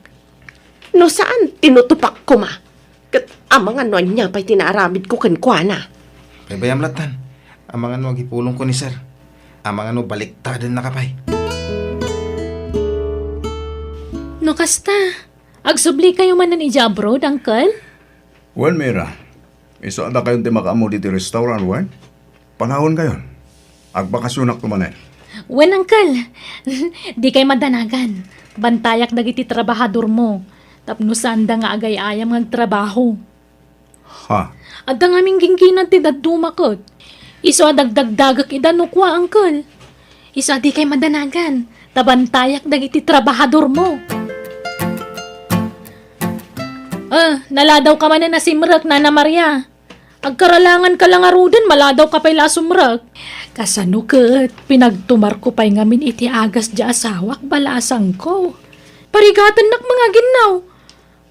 No saan, tinutupak koma. Ket amangan no ania pay ti naaramidko kenkuana. Paypayam lattan. Amangan no agipulongko ni Sir. Amangan no baliktadenna ka pay. No kasta, agsublikayo manen idiay abroad, Uncle? Wen, Mira, isu a dakayon ti makaammo ditoy restaurant, wen? Panawenkayon. Agbakasionak to manen. Wen, Uncle. Dikay madanagan. Bantayak dagiti trabahadormo tapno saanda nga agay-ayam nga agtrabaho. Ha? Adda ngamin gingginad ti dadduma ket isu a dagdagdagek ida no kua, Uncle. Isu a dikay madanagan ta bantayak dagiti trabahadormo. Ah, naladawka manen a simrek, Nana Maria. Agkaralanganka la ngaruden, maladawka pay la a sumrek. Kasano ket pinagtumarko pay ngamin iti agas diay asawak, balasangko. Parigatennak nga aginnaw.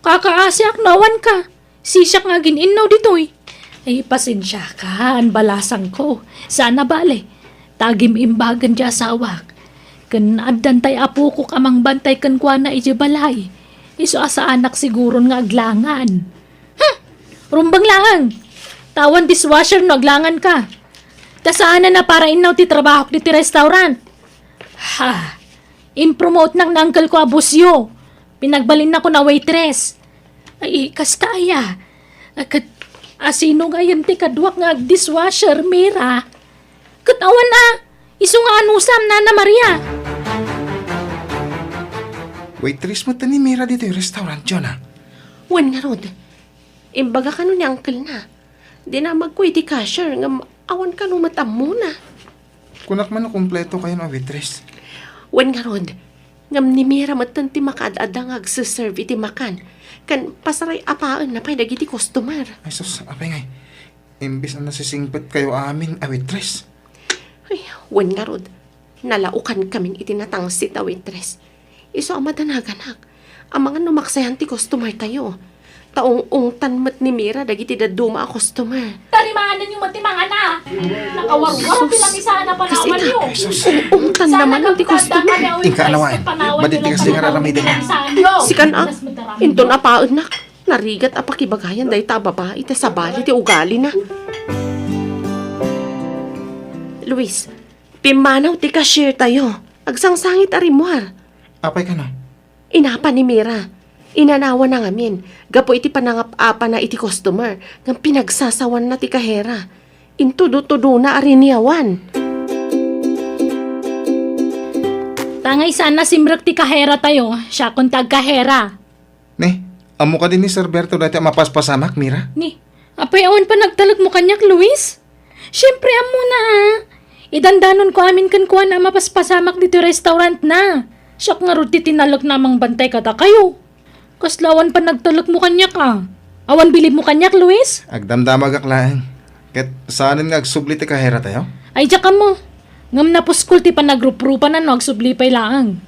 Kakaasiak no awanka. Sisiak nga agin-innaw ditoy. Ay, pasensiaka, balasangko. Saan a bale. Ta agim-imbagen diay asawak. Ken addan tay apokok a mangbantay kenkuana idiay balay. Isu a saanak siguron nga aglangan. Hmm! Rumbeng laeng. Ta awan dishwasher no aglanganka. Ta saanen a para innaw ti trabahok ditoy restaurant. Ha! Impromotenak ni uncle ko a busyo. Pinagbalinnakon a waitress. Ay, kasta aya. Ket asino ngayen ti kaduak nga agdishwasher, Mira? Ket awan a, isu nga anusam, Nana Maria. Waitress met ni Mira ditoy restaurant, Jonah. Wen ngarud, imbaga kano ni uncle na. Dinamagko iti cashier ngem awan kano met ammona. Kunak man no kumpleto kayon a waitress. Wen ngarud, ngem ni Mira metten ti makaad-adda nga agse-serve iti makan, ken pasaray-apaenna pay dagiti customer. Ay sus, apay ngay, imbes a nasisingpet kayo amin a waitress. Ay, wen ngarud, nalaokankamin iti natangsit a waitress. Isu a madanaganak. Amangan no maksayan ti customer tayo. Ta ung-ungtan met ni Mira dagiti dadduma a customer. Tarimaananyo met ti mangana. Nakawarwar ti lamisana panawanyo. Ung-ungtan naman ti customer. Inka, anawaen. Madi ti kasdi nga aramiden. Sikan a, inton apaennak. Narigat a pakibagayan dayta a babai ta sabali ti ugalina. Luis, pimmanaw ti cashier tayo. Agsangsangit a rimmuar. Apay kano? Inapa ni Mira. Inanawanna ngamin gapu iti panangap-apana iti customer ngem pinagsasawanna ti kahera. Intudo-tudona a riniawan. Tangay saan a simrek ti kahera tayo, siakon ti agkahera. Ne, ammo kadi ni Sir Berto dayta a mapaspasamak, Mira? Ni, apay awan panagtalekmo kaniak, Luis? Siempre, ammona a. Idandanonko amin kenkuana a mapaspasamak ditoy restaurantna. Siak ngarud ti tinalekna a mangbantay kadakayo. Kasla awan panagtalekmo kaniak a. Awan bilibmo kaniak, Luis? Agdamdamagak laeng. Ket saanen nga agsubli ti kahera tayo? Ay, diak ammo. Ngem napuskol ti panagruprupana no agsubli pay laeng.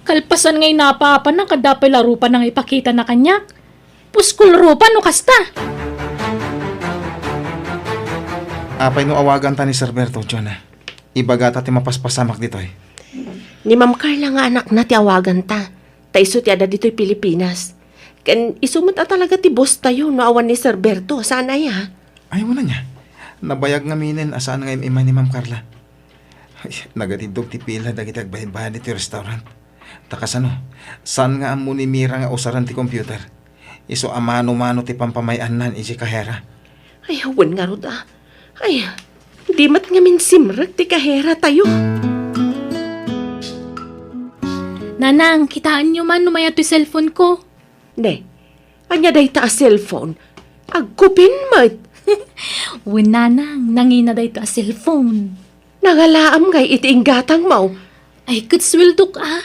Kalpasan nga inapa-apana, adda pay la rupana nga ipakitana kaniak. Puskol rupa no kasta. Apay no awaganta ni Sir Berto, Jonah? Ibagata ti mapaspasamak ditoy. Ni Ma'am Carla nga anakna ti awaganta. Ta isu ti adda ditoy Pilipinas. Ken isu met a talaga ti boss tayo no awan ni Sir Berto, saan aya? Ay, awan aya. Nabayag ngaminen a saan nga im-immay ni Ma'am Carla. Ay, nagatiddog ti pila dagiti agbaybayad iti restaurant. Ta kasano, saan nga ammo ni Mira nga usaren ti computer? Isu a mano-mano ti pampamay-annan iti kahera. Ay, wen ngarud a. Ay, di met ngamin simrek ti kahera tayo. Nanang, kitaenyo man no mayat toy cellphone ko. Ne, ania dayta a cellphone? Agkupin met. Wen, Nanang, nangina dayta a cellphone. Nangalaam ngay iti inggatangmo? Ay, ket sueldok a.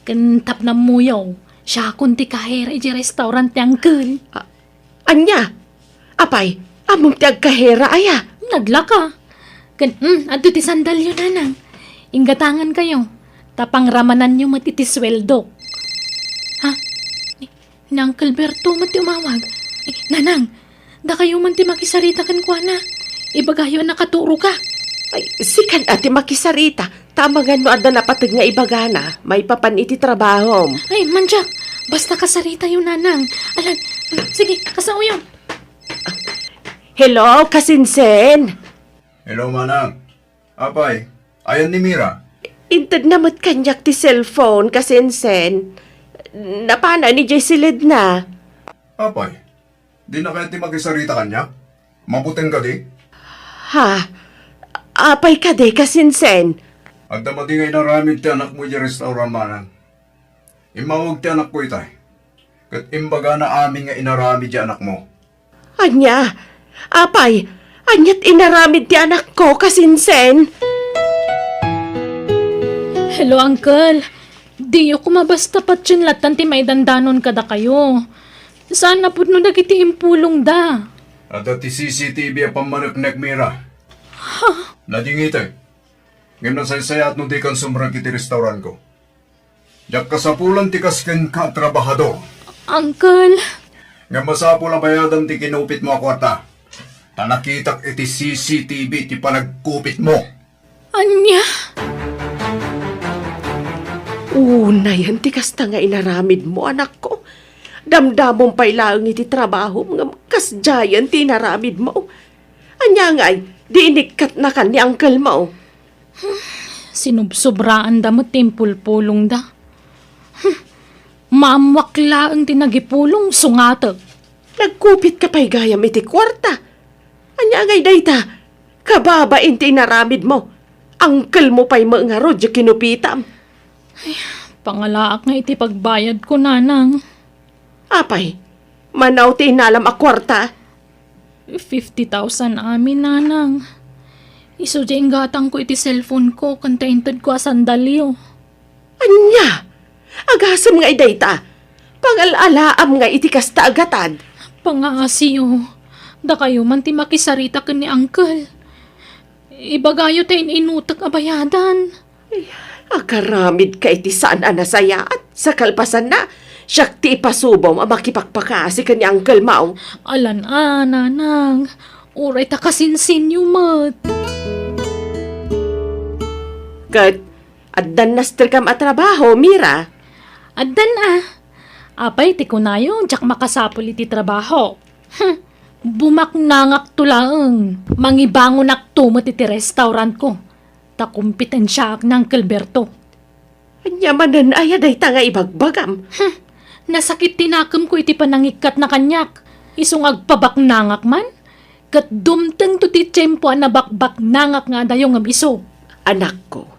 Ken tapno ammoyo, siakon ti kahera iti restaurant ti uncle. A-, ania? Apay, ammom ti agkahera aya? Naglaka. Ken, mm, adto ti sandalyo, Nanang. Inggatangankayo, ta pangramananyo met iti sueldok. Ha? Ni, ni Uncle Berto met ti umawag. Eh, Nanang, dakayo man ti makisarita kenkuana. Ibagayo a nakaturoka. Ay, sika a ti makisarita. Ta amangan no adda napateg nga ibagana, maipapan iti trabahom. Ay, manjak, basta kasaritayo, nanang. Alan, sige, kasaoyo. Hello, kasinsen. Hello, manang. Apay, ayan ni Mira? Intedna met kaniak ti cellphone, kasinsen. Napana ni Jessie Ledna. Apay, di na kayat ti makisarita kaniak? Mabuteng kadi? Ha? Apay kadi, kasinsen? Adda madi nga inaramid ti anakmo idiay restaurant, manang. Immawag ti anakko itay. Ket imbagana amin nga inaramid ti anakmo. Ania? Apay, aniat inaramid ti anakko, kasinsen? Hello, Uncle. Diyo koma basta patien lattan ti maidandanon kadakayo. Saan a pudno dagiti impulongda. Adda ti C C T V a pammaneknek, Mira. Ha? Nadingitek. Ngem nasaysayaat no dikan sumrek iti restaurantko. Diak kasapulan ti kas kenka a trabahador. Uncle. Ngem masapul a bayadam ti kinupitmo a kuarta. Ta nakitak iti C C T V ti panagkupitmo. Ania? Unayen ti kasta nga inaramidmo, anakko. Damdamom pay laeng iti trabahom ngem kasdiayen ti inaramidmo. Ania ngay, di inikkatnakan ni uncle mo? Sinubsobraanda met ti impulpulongda. Hmm. Maammoak laeng ti nagipulong, sungatek. Nagkupitka pay gayam iti kuarta. Ania ngay dayta? Kababain ti inaramidmo. Uncle mo pay met ngarud ti kinupitam. Ay, pangalaak nga iti pagbayadko, nanang. Apay, mano ti inalam a kuarta? Fifty thousand amin, nanang. Isu ti inggatangko iti cellphone ko ken ta intedko a sandalyo. Ania? Agasem ngay dayta? Pangal-alaam ngay iti kasta a gatad? Pangaasiyo. Dakayo man ti makisarita ken ni uncle. Ibagayo ta in-inutek a bayadan. Agaramidka iti saan a nasayaat. Sa kalpasanna, siak ti ipasubom a makipakpakasi ken ni Uncle Mao. Alan a, nanang. Uray ta kasinsinyo met. Ket addan nasterkam a trabaho, Mira? Addan a. Apay ti kunayo, diak makasapul iti trabaho. Hmm, bumaknangakto laeng. Mangibangonakto met iti restaurantko. Ta kompetensiaak ni Uncle Berto. Ania manen aya dayta nga ibagbagam? Hmm, nasakit ti nakemko iti panangikkatna kaniak. Isu nga agpabaknangak man, ket dumtengto ti tiempo a nabakbaknangak nga adayo ngem isu. Anakko,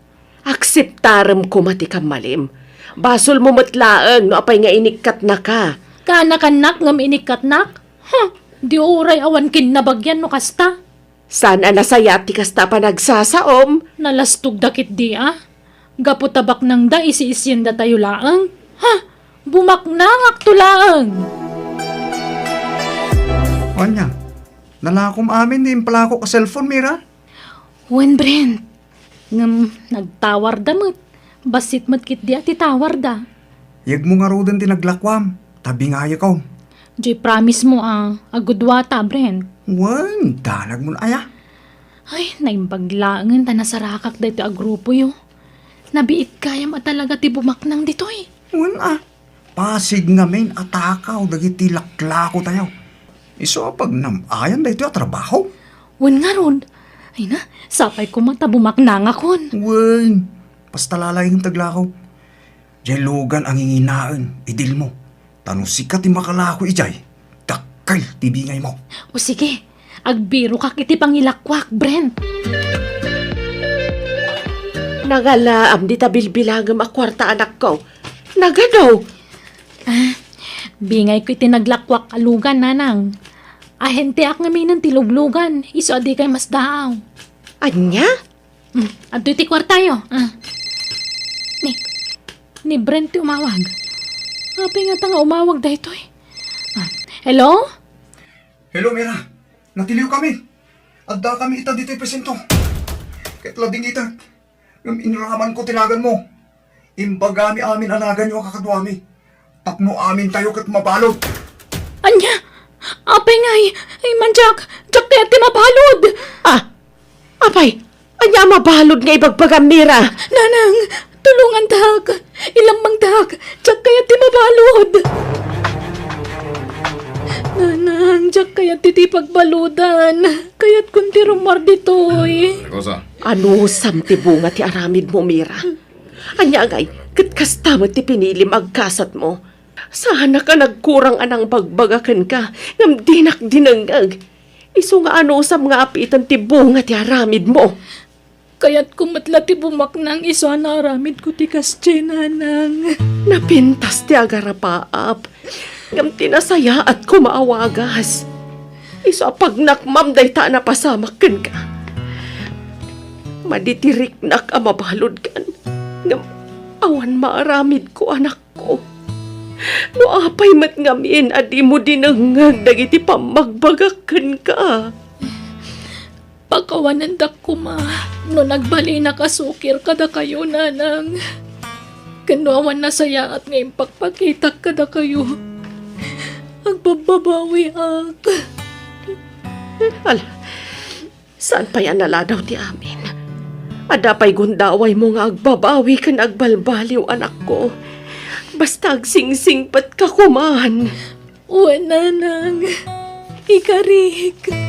akseptarem koma ti kammalim. Basolmo met laeng no apay nga inikkatnaka. Kaanakannak ngem inikkatnak? Huh, di uray awan kinnabagian no kasta. Saan a nasayaat ti kasta a panagsasaom? Nalastogda ketdi a. Gapu ta baknangda, isi-isiendatayo laeng. Ha! Bumaknangakto laeng! Ania? Nalakom amin ti impalakok a cellphone, Mira? Wen, Brent. Ngem nagtawarda met. Bassit met ketdi a ti tawarda. Yegmo ngaruden ti naglakuam, ta bingayeko. Diay promise mo a aguduata, Brent. Wen, danagmon aya? Ay, naimbag laengen ta nasarakak daytoy a grupoyo. Nabiit gayam a talaga ti bumaknang ditoy. Wen a, Pasig ngamin a takaw dagiti laklakotayo. Isu a pagnam-ayan daytoy a trabaho. Wen ngarud. Ay na, sapay koma ta bumaknangakon. Wen, basta lalaing taglako. Diay lugan a nginginaen, idilmo. Ta no sika ti makalako idiay, dakkel ti bingaymo. O sige, agbirokak iti pangilakuak, Brent. Nangalaam dita bilbilangem a kuarta, anakko. Nagano? Ah, bingayko iti naglakuak a lugan, nanang. Ahenteak ngaminen ti luglugan, isu a dikay masdaaw. Ania? Hmm, adtoy ti kuartayo. Ah. Ni, ni Brent ti umawag. Apay ngata nga umawag daytoy? Ah, hello? Hello, Mira. Natiliwkami. Addakami ita ditoy presinto. Ket ladingitek. Ngem inramanko ti naganmo. Imbagami amin a naganyo a kakaduami. Tapno amintayo ket mabalud. Ania? Apay ngay? Mandiak, diak kayat ti mabalud. Ah, apay, ania a mabalud nga ibagbagam, Mira? Nanang, tulongandak. Ilammangdak. Diak kayat ti mabalud. Nanang, diak kayat ti, ti pagbaludan. Kayatkon ti rummuar ditoy. Rosa. Anusam ti bunga ti aramidmo, Mira. Ania ngay, ket kasta met ti pinilim agkasatmo. Saanak a nagkurang a nangbagbaga kenka, ngem dinak dinengngeg. Isu nga anusam nga apiten ti bunga ti aramidmo. Kayatko met la ti bumaknang isu a naaramidko ti kasdiay, Nanang. Napintas ti agarapaap, ngem ti nasayaat koma a wagas. Isu a pagnakmam dayta a napasamak kenka. Madi ti riknak a mabaludkan, ngem awan maaramidko, anakko. No apay met ngamin a dimo dinengngeg dagiti pammagbagak kenka. Pakawanendak koma no nagbalinak a sukir kadakayo, Nanang. Ken no awan nasayaat nga impakpakitak kadakayo, agbabbabawiak. Ala, saan pay a naladaw ti amin? Adda pay gundawaymo nga agbabawi ken agbalbaliw, anakko. Basta agsingsingpetka koman. Wen, Nanang. Ikarik.